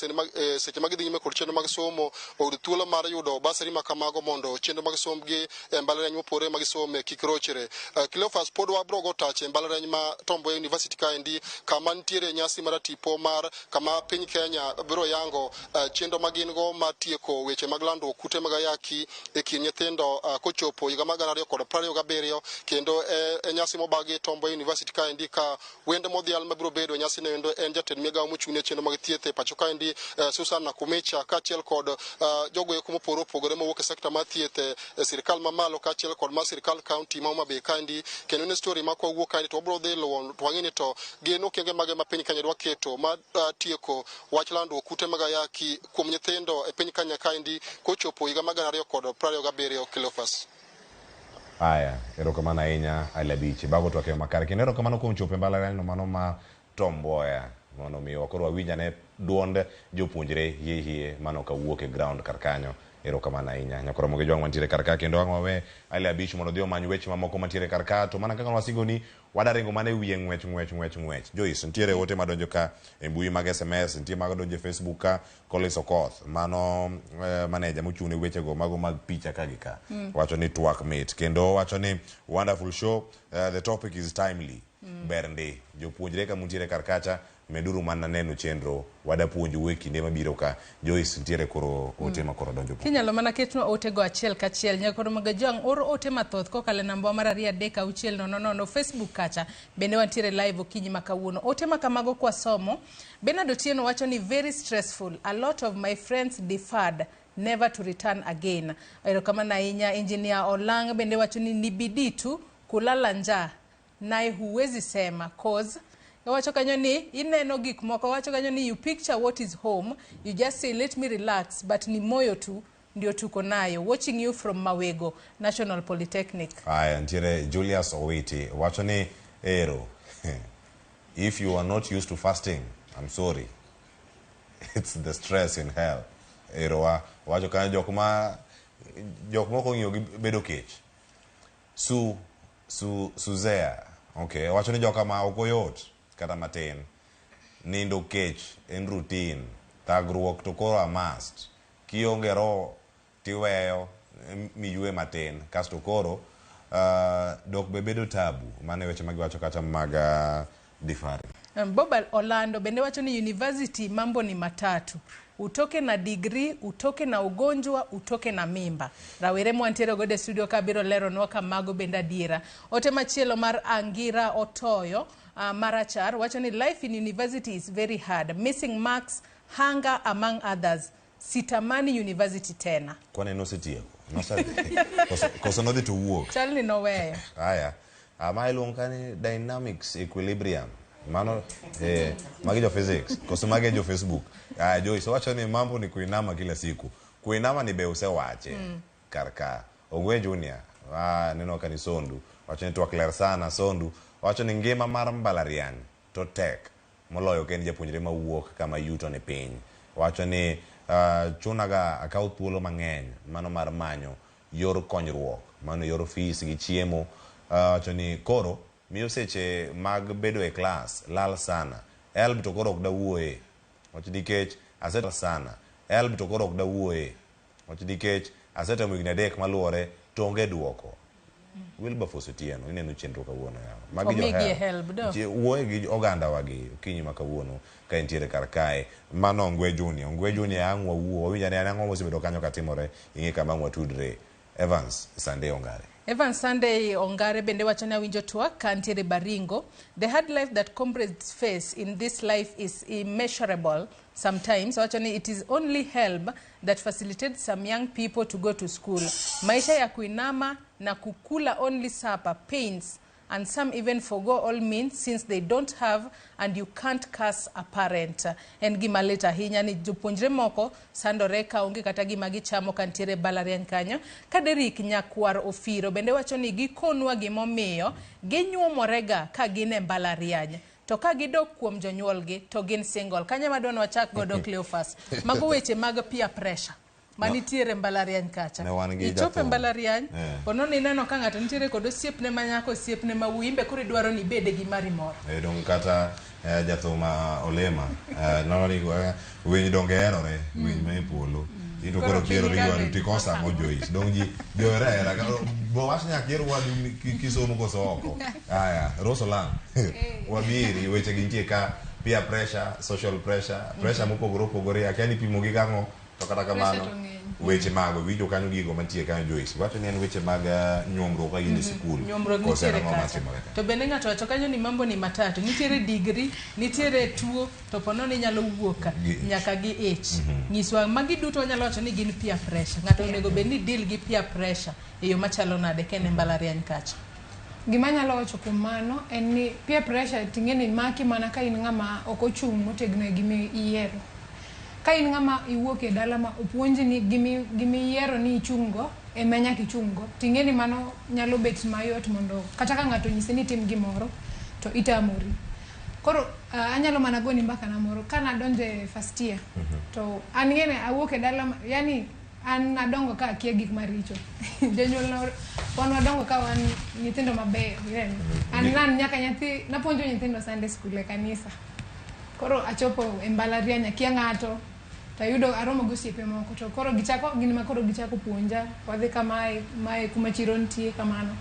seche ma gidhi nyime kod chenro mag somo oyud thuolo mar yudo basari ma kamago mondo chenro mag sombgi e mbalariany mopogore ma gisome kik rochre. Cleophas, pod wabro go tach e mbalariany ma Tom Mboya University kaendi kama nitiere nyasi mar tipo mar kama piny Kenya biro yango chenro ma gin go mar tieko weche mag landruok kute mag ayaki e kind nyithindo kochopo higa mar 2027 kendo e nyasi mobagi Tom Mboya University kaendi ka wende modhial mabiro bedo e nyasi no endo en jatend migawo mochung' ne chenro mag thieth e pacho kaendi Susan Nakhumicha kaachiel kod jogo eko mopogore opogore mowuok e sekta mar thieth e sirikal mamalo kaachiel kod mar sirikal kaunti ma Homa Bay kaendi. Kendo ne story ma kwawuok kaendi to wabiro dhi luwo to wang'e ni to gin okenge mage ma piny Kenya dwa keto mar tieko wach landruok kute mag ayaki kuom nyithindo e piny Kenya kaendi kochopo higa mar 2027. Cleophas. Aya, erokamano ahinya Ali Abich. Bago twak e yo makare. Kendo erokamano kuom chopo e mbalariany no mano ma Tom Mboya mondo mi koro wawinj ane duond jopuonjre hie hie mano kawuok e ground kar kanyo. Erokamano ahinya. Nyakoromo gi jwang' mantiere kar ka kendo ang' wawe Ali Abich mondo odhi omany weche mamoko mantiere kar ka. To mana kaka wasingo ni wadaringo mana e wiye ng'wech ng'wech ng'wech ng'wech. Joyce, nitiere ote madonjo ka e mbui mag SMS, nitie mago donjo e Facebook ka. Collins Okoth, mano maneja mochung' ne wechego mago mag picha ka gi ka. Wacho ni twak mit kendo wacho ni wonderful show, the topic is timely. Ber ndi jopuonjre ka muntiere kar kacha meduru mana neno chenro wadapuonjou e kinde mabiro ka. Joyce, nitiere koro ote ma koro donjo. Kinyalo mana ketnwa otego achiel kachiel. Nyakoro Magajwang' or ote mathoth kokalo e namba mar 23600. Facebook kacha bende wantiere live okinyi ma kawuono. Ote ma kamago kwasomo, Bernard Otieno wacho ni very stressful. A lot of my friends deferred never to return again. Erokamano ahinya. Engineer Olang' bende wacho ni bidii tu kulala njaa naye huwezi sema cause wacho kanyo ni ineno gik moko, wacho kanyo ni you picture what is home, you just say let me relax, but ni moyo tu ndio tuko nayo. Watching you from Mawego National Polytechnic. Aya, nitiere Julius Owiti wacho ni ero if you are not used to fasting, I'm sorry, it's the stress in hell. Ero wa wacho kanyo jok ma jok moko ong'iyo gi bedo kech. Su su Suzea, okay, wacho ni joka ma ok oyot kata matin. Nindo kech en routine, thagruok to koro a must. Kionge roho tiweyo miyue matin kasto koro dok be bedo tabu. Mano e weche magiwacho kacha mag deferring. Bob Orlando bende wacho ni university mambo ni matatu. Utoke na degree, utoke na ugonjwa, utoke na mimba. Rawere mwantiere godo e studio ka biro leronwa ka mago bende adiera. Ote machielo mar Angira Otoyo marachar wacho ni life in university is very hard. Missing marks, hunger among others. Sitamani university tena. Kwani nosetieko? Nosedhi? Koso nodhi to wuok? Chal ni noweyo. Aya. Ma iluongo ka ni dynamics equilibrium. Mano magi jo physics. Koso magi jo Facebook. Aya, Joyce wacho ni mambo ni kuinama kila siku. Kuinama ni be usewache. Kar ka. Ogwe Junior. Neno ka ni Sondu. Wacho ni twak ler sana Sondu. Wacho ni ngima mar mbalariany to tek moloyo ka en japuonjre mawuok kama yuto ni piny. Wacho ni chunaga akaw thuolo mang'eny mano mar manyo yor konyruok, mano yor fees gi chiemo. Wacho ni koro miyo seche mag bedo e klas lal sana. HELB to koro ok dawuoye. Wacho nikech ase sana. HELB to koro ok dawuoye. Wacho nikech Asetemo higni 3 maluwore to onge duoko. Wilberforce Otieno, ineno chenro kawuono yawa. Magi jo HELB. Wuoye gi oganda wagi okinyi ma kawuono ka entiere kar kae. Mano Ongwe Junior. Ongwe Junior ang' wawuo. Wawinjo ni ang'o mosebedo kanyo katimore. Ing'e kama ang' watudre. Evans Sunday Ongare. Evans Sunday Ongare bende wacho ni awinjo twak ka ntiere Baringo. The hard life that comrades face in this life is immeasurable sometimes. Wacho ni it is only HELB that facilitates some young people to go to school. Maisha ya kuinama na kukula only supper pains, and some even forgo all means since they don't have, and you can't curse a parent. En gima lit ahinya ni jopuonjre moko sandore ka onge kata gima gichamo ka ntiere mbalariany kanyo. Ka Derrick Nyakwar Ofiro bende wacho ni gikonwa gimomiyo ginyuomorega ka gin e mbalariany, to ka gidok kuom jonyuolgi to gin single. Kanyo ema dwa wachak godo Cleophas. Mago weche mag peer pressure manitiere mbalariany kacha. Ichopo e mbalariany, pono ni ineno ka ng'ato nitiere kod osiepne ma nyako, osiepne ma wuoyi, imbe koro idwaro ni ibede gi mari moro. Dong kata jathum Olema nono ni winy donge herore, winy ma e polo. Into koro kiero gi wadu tikosa ang'o Joyce. Dong ji johera hera. Bo wach nyaka yier wadu kisomo koso oko. Aya, Rose Olang. Wabiri weche gi nitie ka peer pressure, social pressure, pressure mopogore opogore, akia ni pimo gi kang'o. To kata kamano weche mago winjo kanyo gigo mantie kanyo Joyce. Wacho ni en weche mag nyuomruok ka in e sikul. Nyuomruok nitiere kacha. To bende ng'ato wacho kanyo ni mambo ni matatu. Nitiere degree, nitiere tuo, to pono ni nyalo wuok nyaka gi ich. Nyiswa magi duto wanyalo wacho ni gin peer pressure. Ng'ato onego bed ni deal gi peer pressure e yo machalo nade ka en e mbalariany kacha. Gima anyalo wacho kuom mano en ni peer pressure ting'e ni maki mana ka in ng'ama ok ochung' motegno e gima iyiero. Ka in ng'ama iwuok e dala ma opuonji ni gimi yiero ni ichung' go ema nyaka ichung' go, ting'e ni mano nyalo bet mayot mondo kata ka ng'ato onyisi ni tim gimoro to itamori. Koro anyalo mana goni mbaka na moro. Ka nadonjo e first year, to an ng'ene awuok e dala, yani an nadongo ka akia gik maricho. Jonyuol wan wadongo ka wan nyithindo mabeyo, ineno. An nan nyaka nyathi, napuonjo nyithindo Sunday school e kanisa. Koro achopo e mbalariany akia ng'ato, tayudo aromo gi osiepe moko, to koro gichako gin ma koro gichako puonja, wadhi kamae, mae kuma chiro nitie kamano.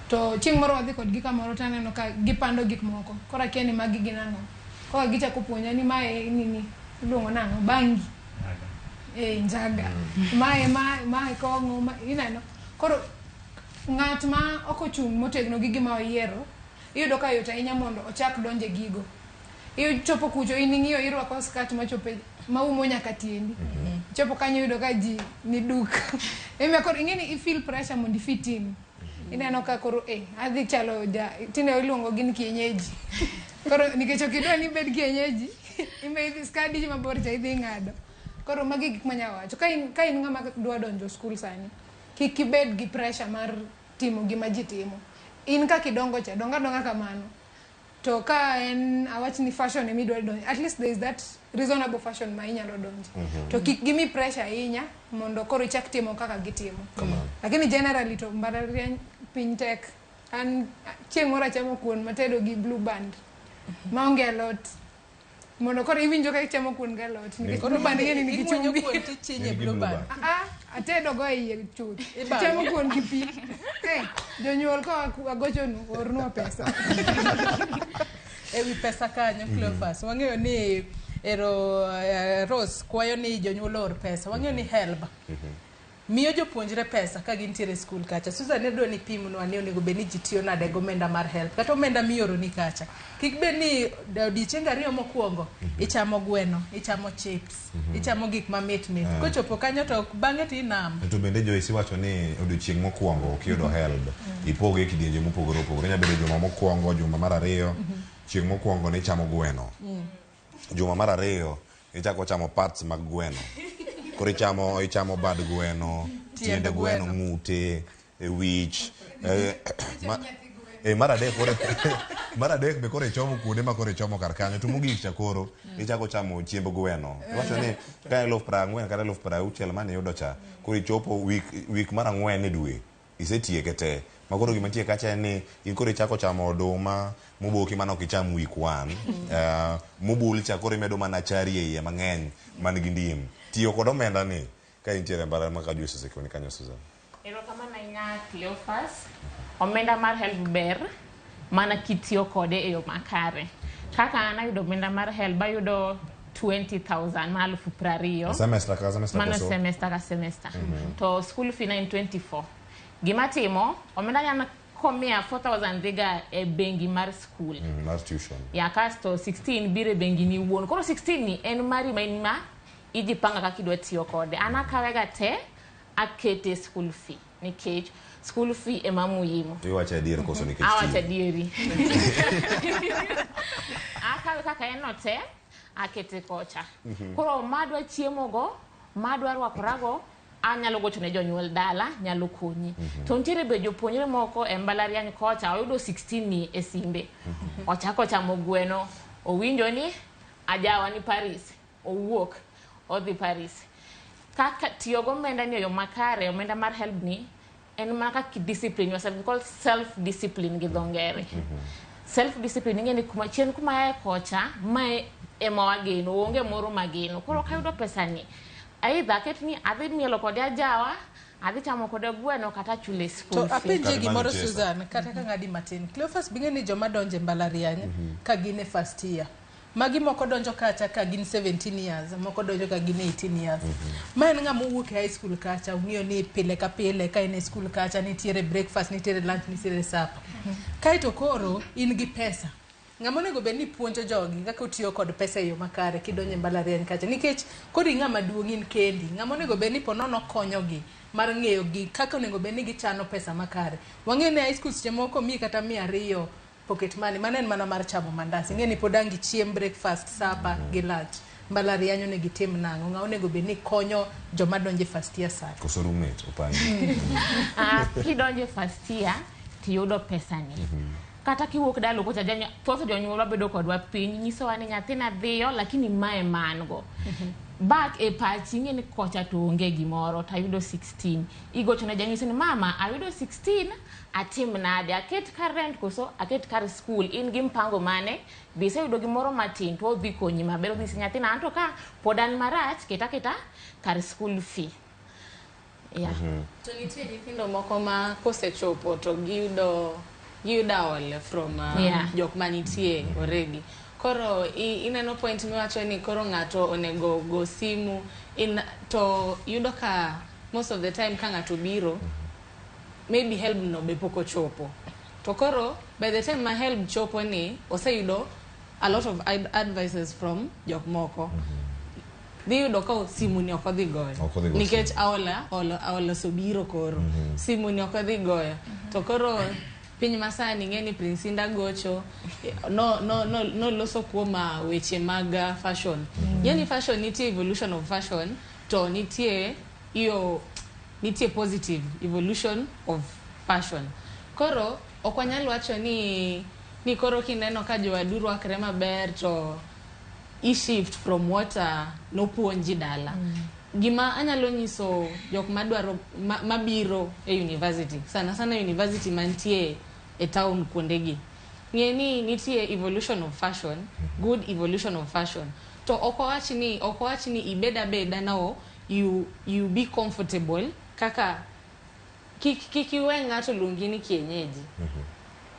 To chieng' moro wadhi kodgi kamoro to aneno ka gipando gik moko. Koro akia ni magi gin ang'o. Koro gichako puonja ni mae nini, iluongo nang'o, bangi. Njaga. Mae mae kong'o, ineno. Koro ng'at ma ok ochung' motegno gi gima oyiero, iyudo ka yot ahinya mondo ochak donje gigo. Ichopo kucho in ing'iyo irwako skirt machopo maumo nyaka tiendi. Chopo kanyo iyudo ka ji ni duk. Ema koro ing'e ni i feel pressure mondo i fit in. Ineno ka koro adhi chalo ja tinde iluongo gin kienyeji. Koro nikech ok idwa ni ibed kienyeji, ime idhi skadi mabor cha idhi ng'ado. Koro magi gik manya wacho. Ka in ng'ama dwa donjo skul sani, kik ibed gi pressure mar timo gima ji timo. In kaka idongo cha, donga donga kamano. To ka en awach ni fashion ema idwa donjo, at least there is that reasonable fashion ma inyalo donjo. To kik gimi pressure ahinya mondo koro ichak timo kaka gitimo. Lakini generally to mbalariany piny tek. An chieng' moro achamo kuon matedo gi blue band maonge alot. Mondo koro iwinjo ka ichamo kuon gi alot nikech blue band ing'e ni nigi chumbi. Atedo go e iye chuth. Achamo kuon gi pi. Jonyuol ka agochonu ornwa pesa. Ewi pesa kanyo Cleophas, wang'eyo ni ero Rose kwayo ni jonyuol oor pesa. Wang'eyo ni HELB miyo jopuonjre pesa ka gintiere e skul kacha. Susan ne dwa ni pimnwa ni onego bed ni ji tiyo nade gi omenda mar HELB kata omenda mioroni kacha. Kik bed ni odiechienge 2 mokwongo ichamo gweno, ichamo chips, ichamo gik mamit mit. Kochopo kanyo to bang'e to inam. To bende Joyce iwacho ni odiechieng' mokwongo kiyudo HELB ipoge e kidienje mopogore opogore. Inyalo bedo juma mokwongo, juma mar 2, chieng' mokwongo ne ichamo gweno. Juma mar 2 ichako chamo parts mag gweno. Koro ichamo bad gweno, tiende gweno, ng'ute, wich. Mar adek be koro ichomo kuonde ma koro ichomo kar kanyo. To mogik cha koro ichako chamo chiemb gweno. Iwacho ni ka 40,000 kata 60,000 mane iyudo cha, koro ichopo wik mar 4 e dwe, isetieke te. Ma koro gima nitie kacha en ni in koro ichako chamo oduma moboki mane ok icham week 1. Mobul cha koro imedo mana achari e iye mang'eny man gi ndim. Tiyo kod omenda ni Ka intiere mbalariany ma ka Joyce osekoni kanyo Susan. Erokamano ahinya Cleophas. Omenda mar HELB ber mana kitiyo kode e yo makare. Kaka an ayudo omenda mar HELB ayudo 20,000 ma 20,000. Semester ka semester Mano koso? semester ka semester. To school fee na en 24. Gima timo, omenda nyana komiya 4,000 dhiga e bengi mar school. Mar tuition. Ya kasto 16 biro e bengi ni wuon. Koro 16 ni en mari ma in ma ijipanga kaka idwa tiyo kode. An akawega te akete school fee nikech school fee ema muhimu. Iwacho adier koso nikech Awacho tiyo? adieri. Akawe kaka en no te akete kocha. Koro madwa chiemo go, madwa rwakorago, anyalo gocho ne jonyuol dala, nyalo konyi. To nitiere be jopuonjre moko e mbalariany kocha oyudo 16 ni e simbe. Ochako chamo gweno, owinjo ni ajawa ni Paris, owuok odhi Paris. Kaka tiyo gomenda ni e yo makare, omenda mar HELB ni en mana kaka discipline yourself, we call self discipline gi dho ngere. Self discipline ing'e ni kuma chien kuma aye kocha mae ema wageno, onge moro mageno. Koro kayudo pesa ni, either aket ni adhi mielo kode ajawa, adhi chamo kode gweno kata achule school To fee. apenje gimoro Susan, kata ka ng'adi matin. Cleophas bing'e ni joma donje mbalariany ka gin e first year. Magi moko donjo kacha ka gin 17 years, moko donjo ka gin 18 years. Ma en ng'ama owuok e high school kacha, ong'iyo ni pile ka pile ka en e school kacha nitiere breakfast, nitiere lunch, nitiere supper. Kaeto koro in gi pesa. Ng'ama onego bed ni puonjo jogi kaka otiyo kod pesa e yo makare kidonjo e mbalariany kacha nikech koro ing'ama duong' in kendi. Ng'ama onego bed ni ponono konyogi mar ng'eyo gi kaka onego bed ni gichano pesa makare. Wang'eyo ni high school seche moko miyi kata 200 pocket money, mano en mana mar chamo mandas. Ing'e ni pod ang' gichiem breakfast, supper gi lunch. Mbalariany onego itim nang'o? Ng'a onego bed ni konyo joma donjo e first year sani? Koso roommate opangi. Kidonjo e first year tiyudo pesani. Kata kiwuok dalo kocha thoth jonyuolwa bedo kodwa piny nyisowa ni nyathina dhiyo lakini mae ma an go. Back e pachi ing'e ni kocha to onge gimoro tayudo 16. Igocho ne janyuol ni mama ayudo 16 atim nade aket kar rent koso aket kar school in gi mpango mane be iseyudo gimoro matin to odhi konyi maber odhi nyisi nyathina anto ka pod an marach keta keta kar school fee. Yeah. To nitie nyithindo moko ma kosechopo to giyudo aol from jok manitie already. Koro ineno point miwacho ni koro ng'ato onego go simu to yudo ka most of the time ka ng'ato biro maybe help no be pok ochopo. To koro by the time ma help chopo ni oseyudo a lot of advices from jok moko. Dhi yudo ka simu ni ok odhi goyo. Nikech aola osobiro koro. Simu ni ok odhi goyo. To koro piny masani ng'e ni Prince Indah gocho no loso kuom weche mag fashion. Yani fashion nitie evolution of fashion to nitie nitie positive evolution of fashion. Koro ok wanyal wacho ni koro kineno ka jowadu rwakre maber to i shift from what nopuonji dala. Gima anyalo nyiso jok madwaro mabiro e university, sana sana university mantie e town kuondegi, ng'e ni nitie evolution of fashion, good evolution of fashion. To ok owach ni ibed abeda nao you be comfortable kaka kik iwe ng'ato luongi ni kienyeji.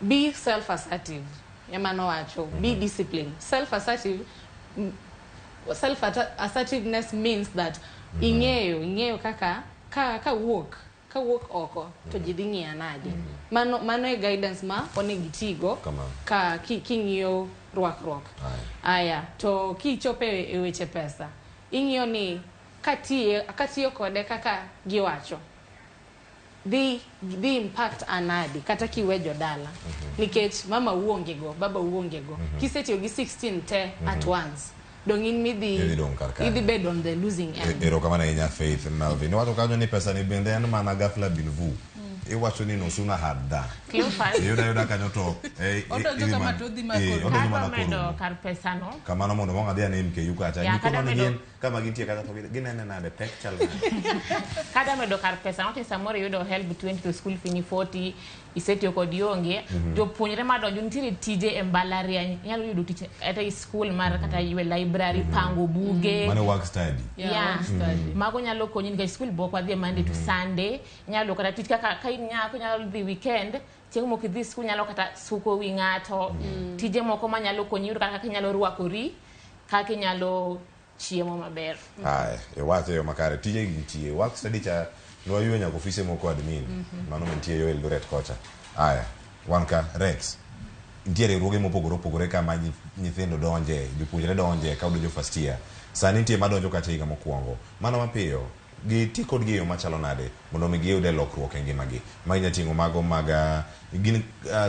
Be self assertive ema nowacho, be disciplined. Self assertive self assertiveness means that ing'eyo kaka ka wuok oko to ji dhi ng'iya nade. Mano e guidance ma onego itigo ka king'iyo rwakruok. Aya to kichope e weche pesa ing'iyo ni katiyo kode kaka giwacho dhi impact anadi kata kiwe jodala. Nikech mama uonge go, baba uonge go. Kisetiyo gi 16 te at once dong in midhi idhi bed on the losing end. Erokamano ahinya Faith Melvin. Wacho kanyo ni pesa ni bende en mana ghafla bin vu. Iwacho ni no sooner had than. Cleophas. Iyudo ayuda kanyo to Odonjo idhi kama mana- to odhi ma koro. odonjo Kadwa mana medo korumo. kar pesano. Kamano mondo wang' adhi ane MKU kacha. Ya, Giko kada mane medo- gin kama gintie kacha to ginene nade pek chal nade. Kada medo kar pesa no samoro iyudo HELB 20 to school fee ni 40 isetiyo kod ionge. Jopuonjre madonjo nitiere tije e mbalariany inyalo yudo tich kata e school mar kata ywe library pango buge. Mano work study. Yeah. Work study. Mago nyalo konyi nikech skul be ok wadhi Monday to Sunday. Inyalo kata tich kaka ka in nyako inyalo dhi weekend chieng' mok idhi skul nyalo kata suko wi ng'ato. Tije moko manyalo konyi yudo kata kaka inyalo rwakori kaka inyalo chiemo maber. Aya, iwacho e yo makare. Tije gi nitie. Work study cha nwayuo nyaka ofise moko admin. Mano mantie yo Eldoret kocha. Aya, wan ka Rex. Nitie riwruoge mopogore opogore kama nyithindo donje, jopuonjre donje ka odonjo first year. Sani nitie madonjo kata higa mokwongo. Mano mapiyo, giti kodgi e yo machalo nade mondo mi giyude lokruok e ngimagi. Magi nya ting'o mago mag gin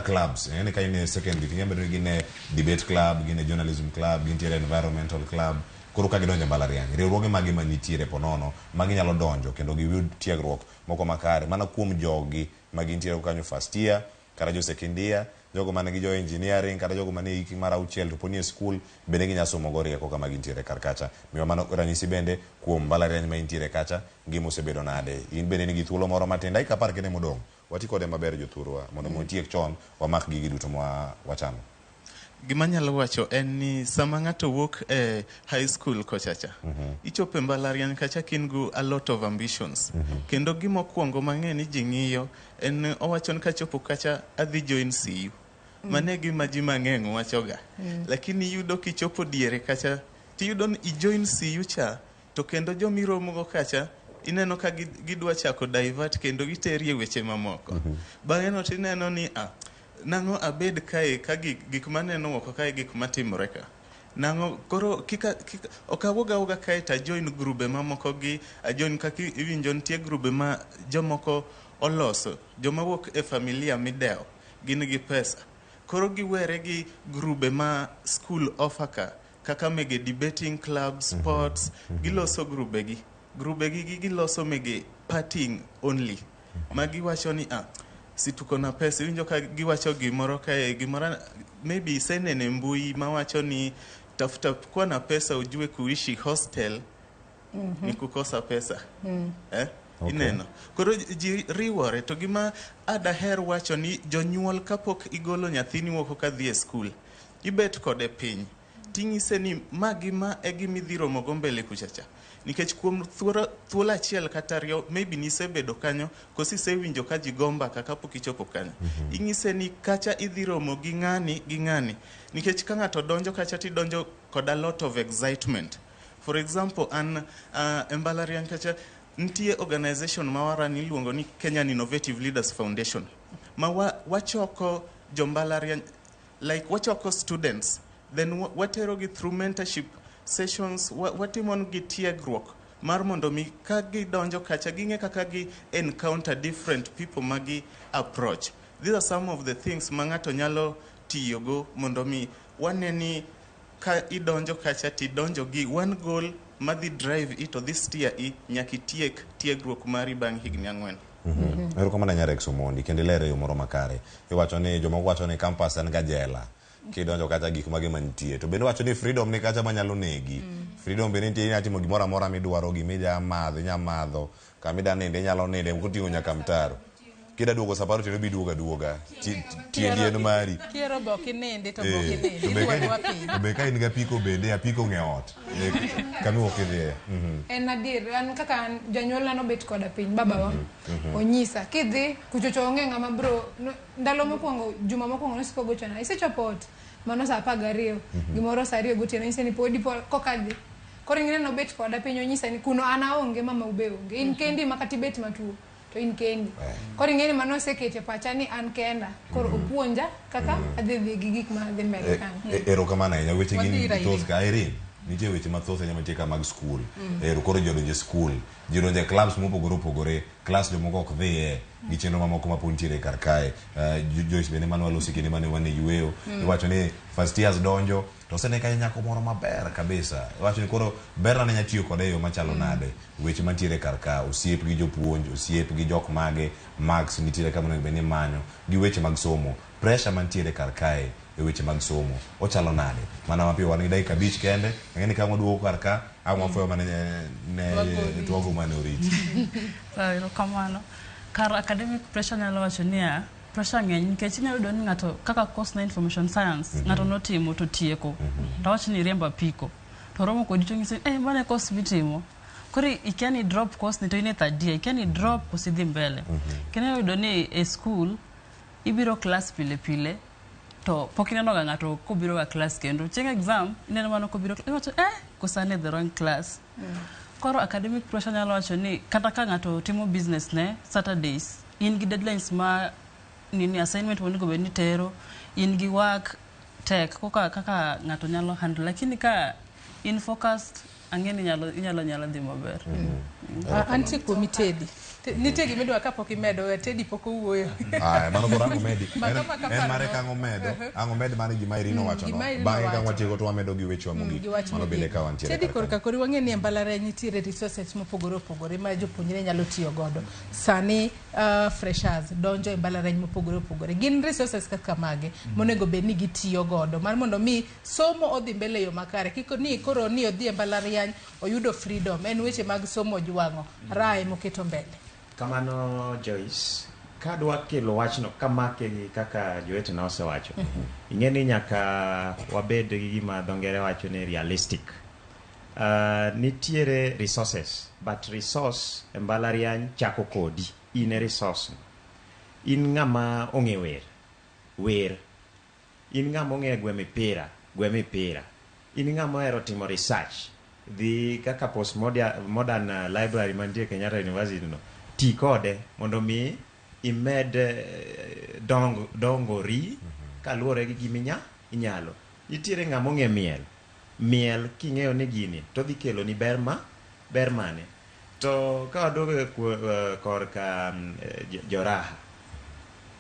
clubs. Ing'e ni ka in e secondary to inya bedo ni gin e debate club, gin e journalism club, gintiere environmental club. Koro ka gidonjo e mbalariany, riwruoge mage manitiere ponono ma ginyalo donjo kendo giyud tiegruok moko makare mana kuom jogi ma gintiere kanyo first year kata jo second year, jogo man gi jo engineering kata jogo manie hik mar auchiel to pod nie skul bende ginya somo go rieko kama gintiere kar kacha. Miwa mano ranyisi bende kuom mbalariany ma intiere kacha, ngima osebedo nade. In bende nigi thuolo moro matin, dakika 10 kende modong'. Wati kode maber jothurwa mondo mi watiek chon wamak gigi duto ma wachano. Gima anyalo wacho en ni sama ng'ato wuok e high school kochacha, ichopo e mbalariany kacha ka in gi a lot of ambitions. Kendo gimokwongo mang'e ni ji ng'iyo en owacho ni kachopo kacha adhi join CU. Mano e gima ji mang'eny wachoga. Lakini iyudo kichopo diere kacha, tiyudo ni ijoin CU cha, to kendo jomiromogo kacha, ineno ka gidwa chako divert kendo giteri e weche mamoko. Bang'e no tineno ni nang'o abed kae ka gik maneno oko kae gik matimore ka. Nang'o koro kika ok awuog awuoga kae to ajoin grube mamoko gi ajoin kaka iwinjo nitie grube ma jomoko oloso, joma wuok e familia midewo gin gi pesa. Koro giwere gi grube ma school offer ka kaka mege debating club, sports, giloso grube gi. Grube gi giloso mege partying only. Ma giwacho ni si tuko na pesa, iwinjo ka giwacho gimoro kae, gimoro maybe isenene mbui mawacho ni tafuta kuwa na pesa ujue kuishi hostel ni kukosa pesa. Ineno. Koro ji riwore to gima adaher wacho ni jonyuol kapok igolo nyathini oko kadhi e skul, ibet kode piny ting'ise ni ma gi ma e gima idhi romogo mbele kuchacha. Nikech kuom thuolo achiel kata ariyo maybe nisebedo kanyo koso isewinjo ka ji go mbaka kapok ichopo kanyo. Ing'ise ni kacha idhi romo gi ng'ani gi ng'ani. Nikech ka ng'ato donjo kacha tidonjo kod a lot of excitement. For example, an e mbalariany kacha nitie organization ma waran iluongo ni Kenyan Innovative Leaders Foundation ma wachoko jo mbalariany, like wachoko students, then waterogi through mentorship sessions, watimo gi tiegruok mar mondo mi ka gidonjo kacha ging'e kaka gi encounter different people ma gi approach. These are some of the things ma ng'ato nyalo tiyogo mondo mi wane ni ka idonjo kacha tidonjo gi one goal madhi drive i to dhi steer i nyaka itiek tiegruok mari bang' higni 4. Erokamano ahinya Rex Omondi, kendo ilere e yo moro makare. Iwacho ni jomoko wacho ni campus en ga jela. Kidonjo kacha gik mage mantie. To bende wacho ni freedom ni kacha manyalo negi. Freedom bende nitie inyalo timo gimoro amora midwaro, gimidwa madho, inya madho, kama idwa ninde inyalo ninde, koting'o nyaka mtaro. Kida duogo sa 10 otieno biduogo aduoga. Tiendi en mari. Kiero be ok inindi to be ok inindi. Idwa piny. To be ka in gi apiko bende, apiko ong'e ot. Kama iwuok idhiye. En adier, an kaka an janyuolna nobet koda piny, babawa. Onyisa, kidhi kuchocho onge ng'ama bro, ndalo mokwongo, juma mokwongo nosiko gochona, isechopo ot, mano sa 12, gimoro sa 2 gotieno, onyisa ni podi koka adhi. Koro ing'e ni nobet koda piny, onyisa ni kuno an aonge, mama ube onge, in kendi ma kata ibet matuo, to in kendi. Koro ing'e ni mano osekete pacha ni an kenda. Koro opuonja kaka adhi dhi gi gik ma dhi mbele kanyo. Erokamano ahinya, weche gin Wadhi ir thoth ka Irene. Nitie weche mathoth ahinya mantie ka mag skul. Ero koro ji odonjo e skul, ji odonjo e clubs mopogore opogore, klas jomoko ok dhiye gi chenro mamoko ma pod nitiere kar kae. Joyce bende mane waloso e kinde mane wan e yueyo. Iwacho ni first years donjo to osene kanyo nyako moro maber kabisa. Iwacho ni koro berna ne nya tiyo kode e yo machalo nade. Weche mantiere kar ka, osiep gi jopuonj, osiep gi jok mage, marks nitiere kama onego bed ni imanyo, gi weche mag somo. Pressure mantiere kar kae e weche mag somo ochalo nade? Mana mapiyo wan gi dakika 5 kende, ang'e ni ka waduogo kar ka, ang' wafweyo mana ne twago mane oriti. Erokamano. Kar academic pressure nyalo wacho niya, pressure ng'eny nikech inyalo yudo ni ng'ato kaka course na information science, ng'ato notimo to tieko. To awach ni iriembo apiko. To romo kodi to ng'isi, eh, mano e course mitimo. Koro ikia ni drop course ni to in e third year, ikia ni drop koso idhi mbele. Kendo inyalo yudo ni e school, ibiro class pile pile, to pok ineno ga ng'ato kobiro ga class kendo. Chieng' exam, ineno mano kobiro, iwacho, eh, koso an e the wrong class. Koro academic pressure nyalo wacho ni kata ka ng'ato timo business ne Saturdays, in gi deadlines ma nini assignment monego bed ni tero, in gi work tek koka kaka ng'ato nyalo handle, lakini ka in focused ang'e ni inyalo nyalo dhi maber. Antie kuomi Teddy. Nitie gima idwa kapok imedo, we Teddy pok owuoyo. Aya, mano koro ang' omedi. Maka maka En mare paro. ka ang' omedo, ang' omed mane gima Irene owacho no. Gima Irene Bang'e ka owacho. watieko to wamedo gi wechewa mogik. Gi wach Mano bende mogik. ka wantiere Teddy kar korka kori wang'e ni e mbalariany nitiere resources mopogore opogore ma jopuonjre nyalo tiyo godo. Sani freshers donjo e mbalariany mopogore opogore. Gin resources kaka mage monego bed ni gitiyo godo mar mondo mi somo odhi mbele e yo makare. Kik ni koro ni odhi e mbalariany oyudo freedom. En weche mag somo jwang'o. Raha emoketo mbele. Kamano Joyce, kadwa kelo wachno kamake gi kaka jowetena osewacho. Ing'e ni nyaka wabed gi gima dho ngere wacho ni realistic. Nitiere resources, but resource e mbalariany chako kodi. In e resource. In ng'ama ong'e wer, wer. In ng'ama ong'e gwe mipira, gwe mipira. In ng'ama ohero timo research, dhi kaka postmodern library mantie Kenyatta University no, ti kode mondo mi imed dongori kaluwore gi gima inyalo. Nitiere ng'ama ong'e miel. Miel king'eyo ni gini to dhi kelo ni ber ma ber mane. To ka waduogo korka joraha,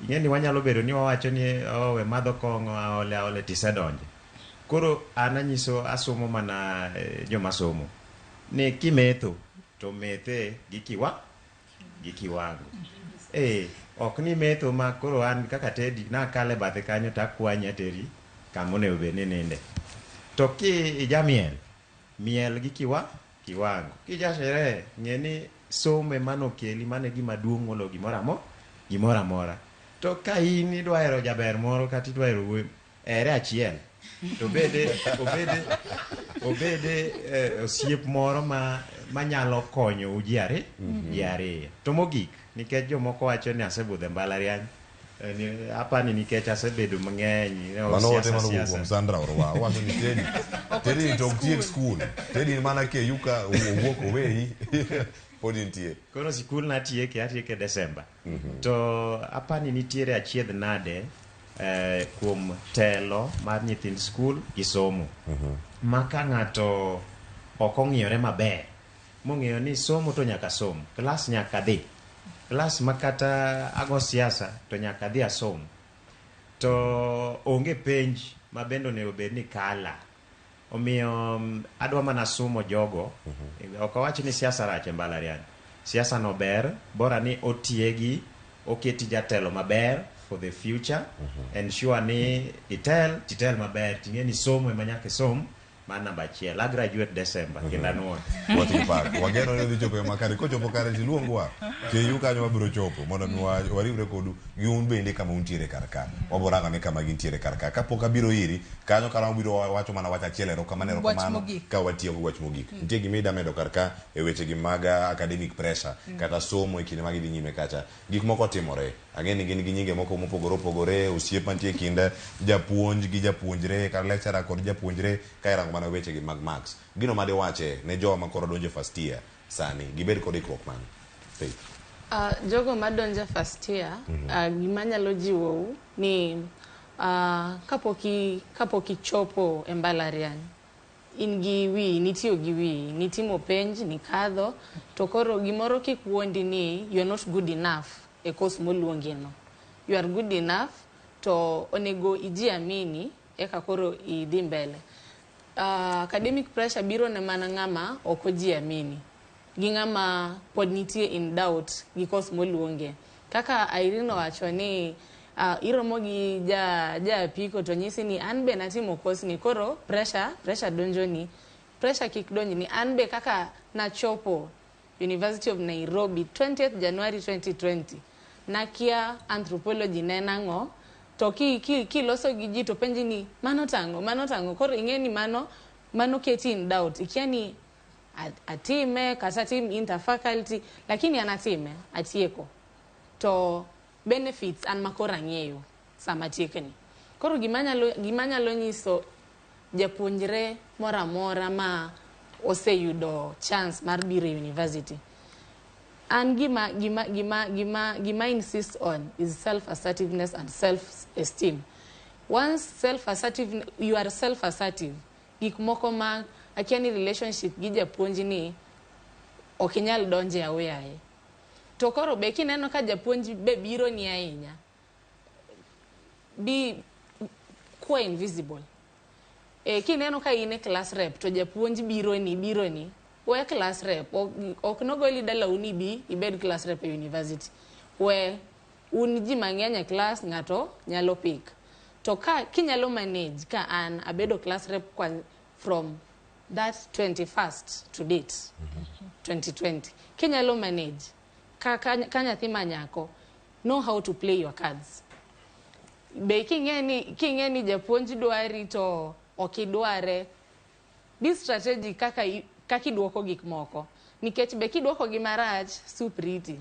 ing'e ni wanyalo bedo ni wawacho ni oh, we madho kong'o aole aole tisedonje. Koro an anyiso asomo mana joma somo ni kimetho to methe gi gi kiwango. Ok ni metho ma koro an kaka Teddy nakale bathe kanyo to akwanyi ateri kama onego bed ni ninde. To ki ijamiel, miel gi kiwango. Kija sherehe, ng'e ni somo ema nokeli, mano e gima duong' moloyo gimoro amora. To ka in idwa hero jaber moro kata idwa hero wuoyi, here achiel. To obede osiep moro manyalo konyou ji ji ariyo. To mogik, nikech jomoko wacho ni asebudho e mbalariany, apani nikech asebedo mang'eny, Mano ote siasa, mano wuok siasa. kuom Sandra Orwa. Owacho ni Teddy, Teddy to ok tiek skul. Teddy mana KU ka owuok oweyi. Pod intie. Koro sikul natieke, atieke Desemba. To apani nitiere achiedh nade kuom telo mar nyithind skul gi somo. Ma ka ng'ato ok ong'iyore maber, mong'eyo ni somo to nyaka som, klas nyaka dhi. Klas ma kata ago siasa to nyaka dhi asom. To onge penj ma bende onego bed ni kala. Omiyo adwa mana somo jogo. Ok awach ni siasa rach e mbalariany. Siasa no ber, bora ni otiegi, oketi jatelo maber for the future. Ensure ni itel, titel maber, ting'e ni somo ema nyaka isom. Mar namba achiel, a graduate December, kendo anuoyo. Wach gi pak. Wageno ni odhi chopo e makare. Kochopo kare tiluongwa. KU kanyo wabiro chopo mondo mi wariwre kodu gi un bende kama untiere kar ka. Wabiro rango ni kama gintiere kar ka. Kapok abiro iri, kanyo kara wabiro wacho mana wach achiel, erokamano, Wach erokamano, mogik. ka watieko gi wach mogik. Nitie gima ida medo kar ka e weche gi mag academic pressure, kata somo e kinde ma gidhi nyime kacha. Gik moko timore. Ang'e ni gin gi nyinge moko mopogore opogore, osiep mantie e kind japuonj gi japuonjre, kata lecturer kod japuonjre, ka irango mana weche gi mag marks. Gino madiwache ne jowa ma koro donjo e first year sani, gibed kod ikruok mane? Faith. Jogo madonjo e first year, gima nyalo jiwou ni kapok ichopo e mbalariany, in gi wiyi, nitiyo gi wiyi, nitimo penj, nikadho, to koro gimoro kik wuondi ni you are not good enough e course moluongi no. You are good enough to onego ijiamini eka koro idhi mbele. Academic pressure biro ne mana ng'ama ok ojiamini gi ng'ama pod nitie in doubt gi course moluonge. Kaka Irene owacho ni iromo gi ja apiko to nyisi ni an be natimo course ni, koro pressure donjoni. Pressure kik donjni. An be kaka nachopo University of Nairobi 20th January 2020, nakia anthropology ne en ang'o, to kiloso gi ji to penji ni mano tang'o, mano tang'o, koro ing'e ni mano keti in doubt, ikia ni atime kata atim interfaculty, lakini an atime atieko to benefits an makoro ang'eyo sama atiekni. Koro gima nyalo nyiso japuonjre moro amora ma oseyudo chance mar biro e university, an gima insist on is self assertiveness and self esteem. Once self assertive, you are self assertive, gik moko ma akia ni relationship gi japuonj ni ok inyal donje aoyaye. To koro be kineno ka japuonj be biro ni ahinya, be kuwa invisible. Kineno ka in e class rep to japuonj biro ni, we class rep. Ok nogoli dalau ni bi ibed class rep e university. We un ji mang'eny e class, ng'ato nyalo pick. To ka kinyalo manage ka an abedo class rep from that 21st to date 2020, kinyalo manage ka nyathi ma nyako, know how to play your cards. Be king'e ni japuonj dwari to ok idware, be strategic kaka idwoko gik moko, nikech be kidwoko gi marach, soup riti.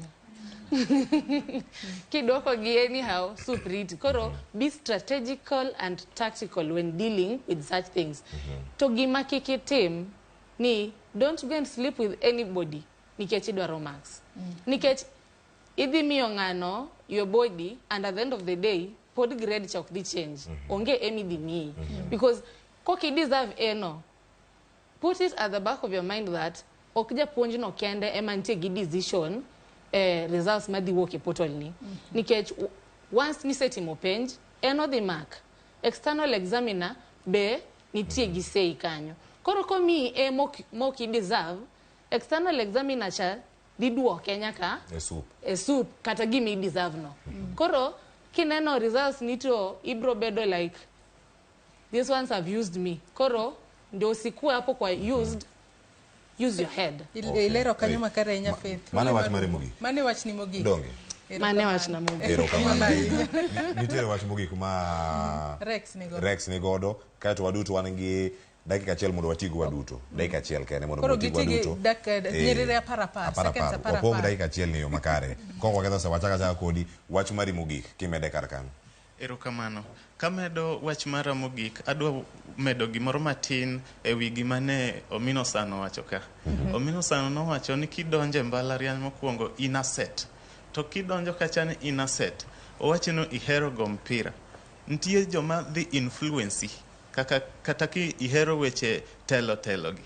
Kidwoko gi anyhow, soup riti. Koro be strategical and tactical when dealing with such things. To gima kik itim ni don't go and sleep with anybody nikech idwaro marks, nikech idhi miyo ng'ano your body and at the end of the day pod grade cha ok dhi change. Onge emi dhi miyi because kok i deserve A no. Put it at the back of your mind that ok japuonj no kende ema nitie gi decision results madhi wuok e portal ni, nikech once nisetimo penj, en odhi mark, external examiner be nitie gi say kanyo. Koro komiyi A mok i deserve, external examiner cha dhi duoke nyaka e soup. E soup kata gima i deserve no. Koro kineno results ni to ibro bedo like, "These ones have used me." Koro ndio usikue hapo kwa used, use your head. Ilero kanyo makare ahinya, Faith. Mano wach mari mogik. Mano e wachni mogik. Donge. Mane wachna mogik. Erokamano ahinya. Nitiere wach mogik ma Rex nigo. Rex ni godo, kaeto waduto wan gi dakika achiel mondo watigo waduto. Dakika achiel kende mondo Koro watigo giti gi waduto. Nyiriri 10 10, 10 seconds 10. 10 Wapog 10. dakika achiel ni yo makare. Kok waketho sa, wachak achaka kodi wach mari mogik kimede kar kanyo. Erokamano. Kamedo wach mara mogik, adwa medo gimoro matin e wi gima ne Omino San owacho ka. Omino San nowacho ni kidonjo e mbalariany mokwongo in asset. To kidonjo kacha ni in asset, owacho ni ihero go mpira. Nitie joma dhi influence kaka kata ki ihero weche telo telo gi.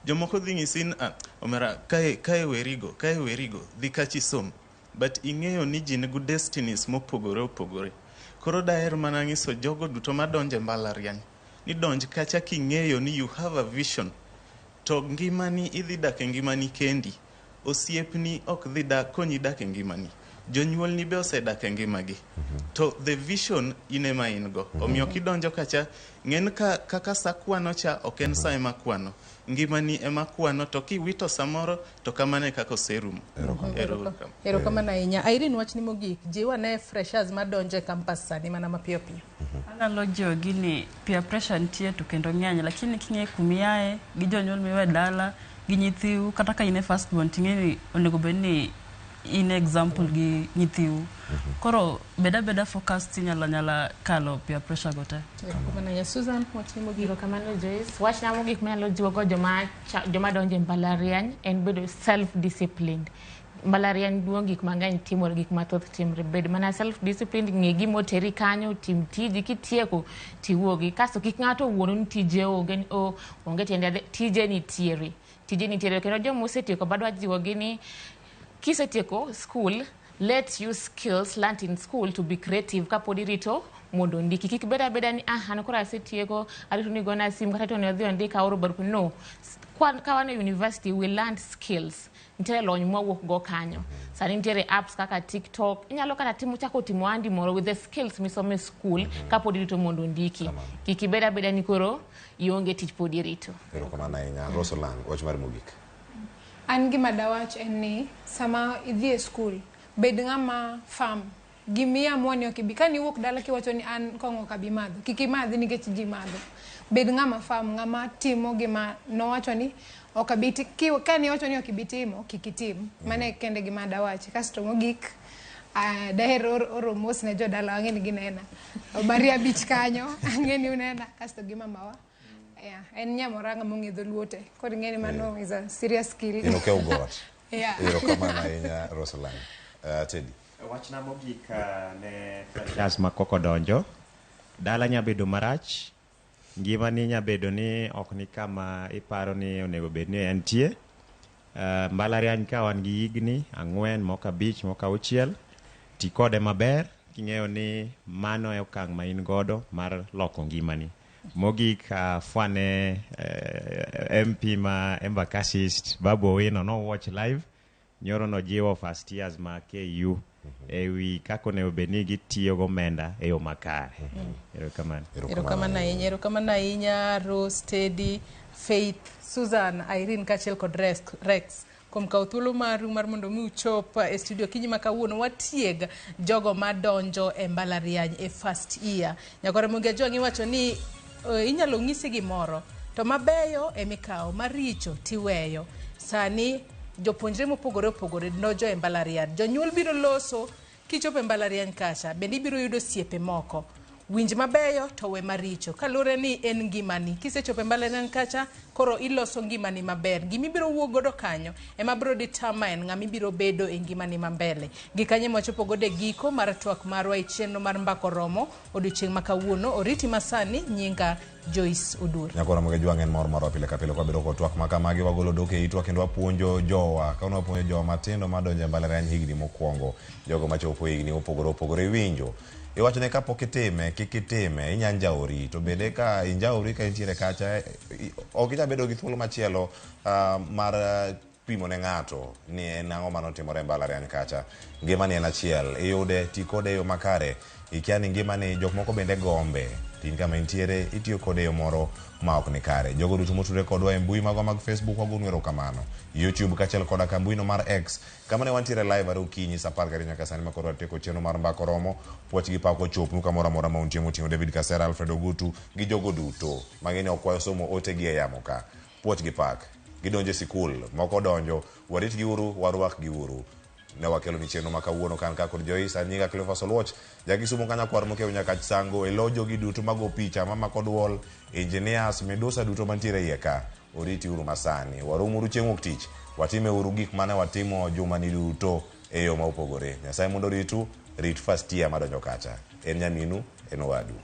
Jomoko dhi nyisi ni, "Ah, omera kae werigo, kae werigo, dhi kacha isom." But ing'eyo ni ji nigi destinies mopogore opogore. Koro daher mana nyiso jogo duto madonjo e mbalariany ni donj kacha king'eyo ni you have a vision, to ngimani idhi dak e ngimani kendi. Osiepni ok dhi dak konyi dak e ngimani, jonyuolni be osedak e ngimagi, to the vision in ema in go. Omiyo kidonjo kacha, ng'en ka kaka sa kwano cha ok en sa ema kwano, ngimani ema kwano, to kiwito samoro to kamano e kaka oserumo. Erokamano. Erokamano ahinya. Irene, wachni mogik. Jiw ane freshers madonjo e campus sani mana mapiyo piyo. Anyalo jiwogi ni peer pressure nitie to kendo ng'eny, lakini king'e kumiaye gi jonyuol miwe dala gi nyithiu, kata ka in e first born, ting'e ni onego bed ni in example gi nyithiu. Koro bed abeda focused, inyalo anyala kalo peer pressure go te. Erokamano ahinya. Susan, wachni mogik. Erokamano, Joyce. Wachna mogik manyalo jiwogo joma donjo e mbalariany en bedo self disciplined. Mbalariany duong' gik mang'eny timore, gik mathoth timore. Bed mana self disciplined, ng'e gima oteri kanyo, tim tiji, kitieko tiwuogi. Kasto kik ng'ato wuonu ni tije onge, ni oh, onge tiende adhi, tije nitiere. Tije nitiere kendo joma osetieko bado ajiwogi ni kisetieko school, let use skills learnt in school to be creative kapod irito mondo ondiki. Kik bed abeda ni ah, an koro asetieko, arito ni gona simu kata to ne odhi ondika aoro barupe. No. Ka wan e university, we learned skills. Nitiere lony mwawuok go kanyo. Sani nitiere apps kaka TikTok. Inyalo kata timo chako timo andi moro with the skills misomo e school kapod irito mondo ondiki. Kik ibed abeda ni koro ionge tich pod irito. Erokamano ahinya. Rose Olang, wach mari mogik. An gima dawach en ni sama idhi e school, bed ng'ama firm. Gima iamua ni ok ibi. Kane iwuok dala kiwacho ni an kong'o ok abi madho, kik imadhi nikech ji madho. Bed ng'ama firm, ng'ama timo gima nowacho ni ok abi kane iwacho ni ok ibi timo, kik itim. Mano e kende gima dawachi. Kasto mogik, daher oro mos ne jodala ang'e ni ginena. Maria Beach kanyo, ang'e ni unena. Kasto gi mamawa. Yeah, en nyamoranga mong'e dholuo te. Koro ing'e ni mano is a serious skill. In okew got. Yeah. Erokamano ahinya Rosaline. Teddy. Wachna mogik ne freshers ma koko donjo. Dala nya bedo marach, ngimani nya bedo ni ok ni kama iparo ni onego bed ni entie. Mbalariany ka wan gi higni 4, moko 5, moko 6, ti kode maber king'eyo ni mano e okang' ma in godo mar loko ngimani. Mogik afwane MP ma Embakasi East Babu Owino no watch live nyoro nojiwo first years ma KU ewi kaka onego bed ni gitiyo gomenda e yo makare. Erokamano. Erokamano ahinya, erokamano ahinya Rose, Teddy, Faith, Susan, Irene kaachiel kod Rex kuom kawo thuolo maru mar mondo mi uchop e studio kinyi ma kawuono watieg jogo madonjo e mbalariany e first year. Nyakwar Ramogi Ajwang' iwacho ni inyalo ng'isi gimoro to mabeyo emikawo, maricho tiweyo. Sani jopuonjre mopogore opogore donjo e mbalariany. Jonyuol biro loso kichopo e mbalariany kacha, bende ibiro yudo osiepe moko. Winj mabeyo to we maricho. Kaluwore ni en ngimani. Kisechopo e mbalariany kacha, koro iloso ngimani maber. Gima ibiro wuok godo kanyo ema biro determine ng'ama ibiro bedo e ngimani ma mbele. Gi kanyo ema wachopo godo e giko mar twak marwa e chenro mar Mbaka Oromo odiochieng' ma kawuono. Oriti masani, nyinga Joyce Odur. Nyakwar Ramogi Ajwang' en mor marwa pile ka pile kwabedo kod twak ma kamagi wagolo dhok e itwa kendo wapuonjo jowa. Kawuono wapuonjo jowa matindo madonjo e mbalariany higni mokwongo, jogo machopo higni mopogore opogore iwinjo. Iwacho ni kapok itime, kik itime, inya njaori. To bende ka injaori ka intiere kacha, ok inyal bedo gi thuolo machielo mar pimo ne ng'ato ni en ang'o manotimore e mbalariany kacha. Ngimani en achiel, iyude, ti kode e yo makare. Ikia ni ngimani jok moko bende gombe. To in kama intiere, itiyo kode e yo moro ma ok ni kare. Jogo duto motudore kodwa e mbui magwa mag Facebook wagonu erokamano. YouTube kaachiel koda ka mbuino mar X. Kama ne wantiere live are okinyi saa 12 nyaka sani ma koro watieko chenro mar Mbaka Oromo. Puoch gi pak ochopnu kamoro amora ma untie moting'o David Kasera, Alfred Ogutu gi jogo duto mang'e ni ok wasomo ote gi e yamo ka. Puoch gi pak. Gidonjo e sikul, moko odonjo, warit gi uru, warwak gi uru. Ne wakelo ni chenro ma kawuono kan ka kod Joyce, an nyinga Cleophas Oluoch, Jakisumo ka nyakwar mokew Nyakach Sango, e lo jogi duto mago picha, mamako duol, engineers, midusa duto mantiere iye ka. Oriti uru masani. Warom uru chieng' wuok tich. Watime uru gik mane watimo jumani duto e yo ma opogore. Nyasaye mondo oritu, rit first year madonjo kacha. En nyaminu, en owadu.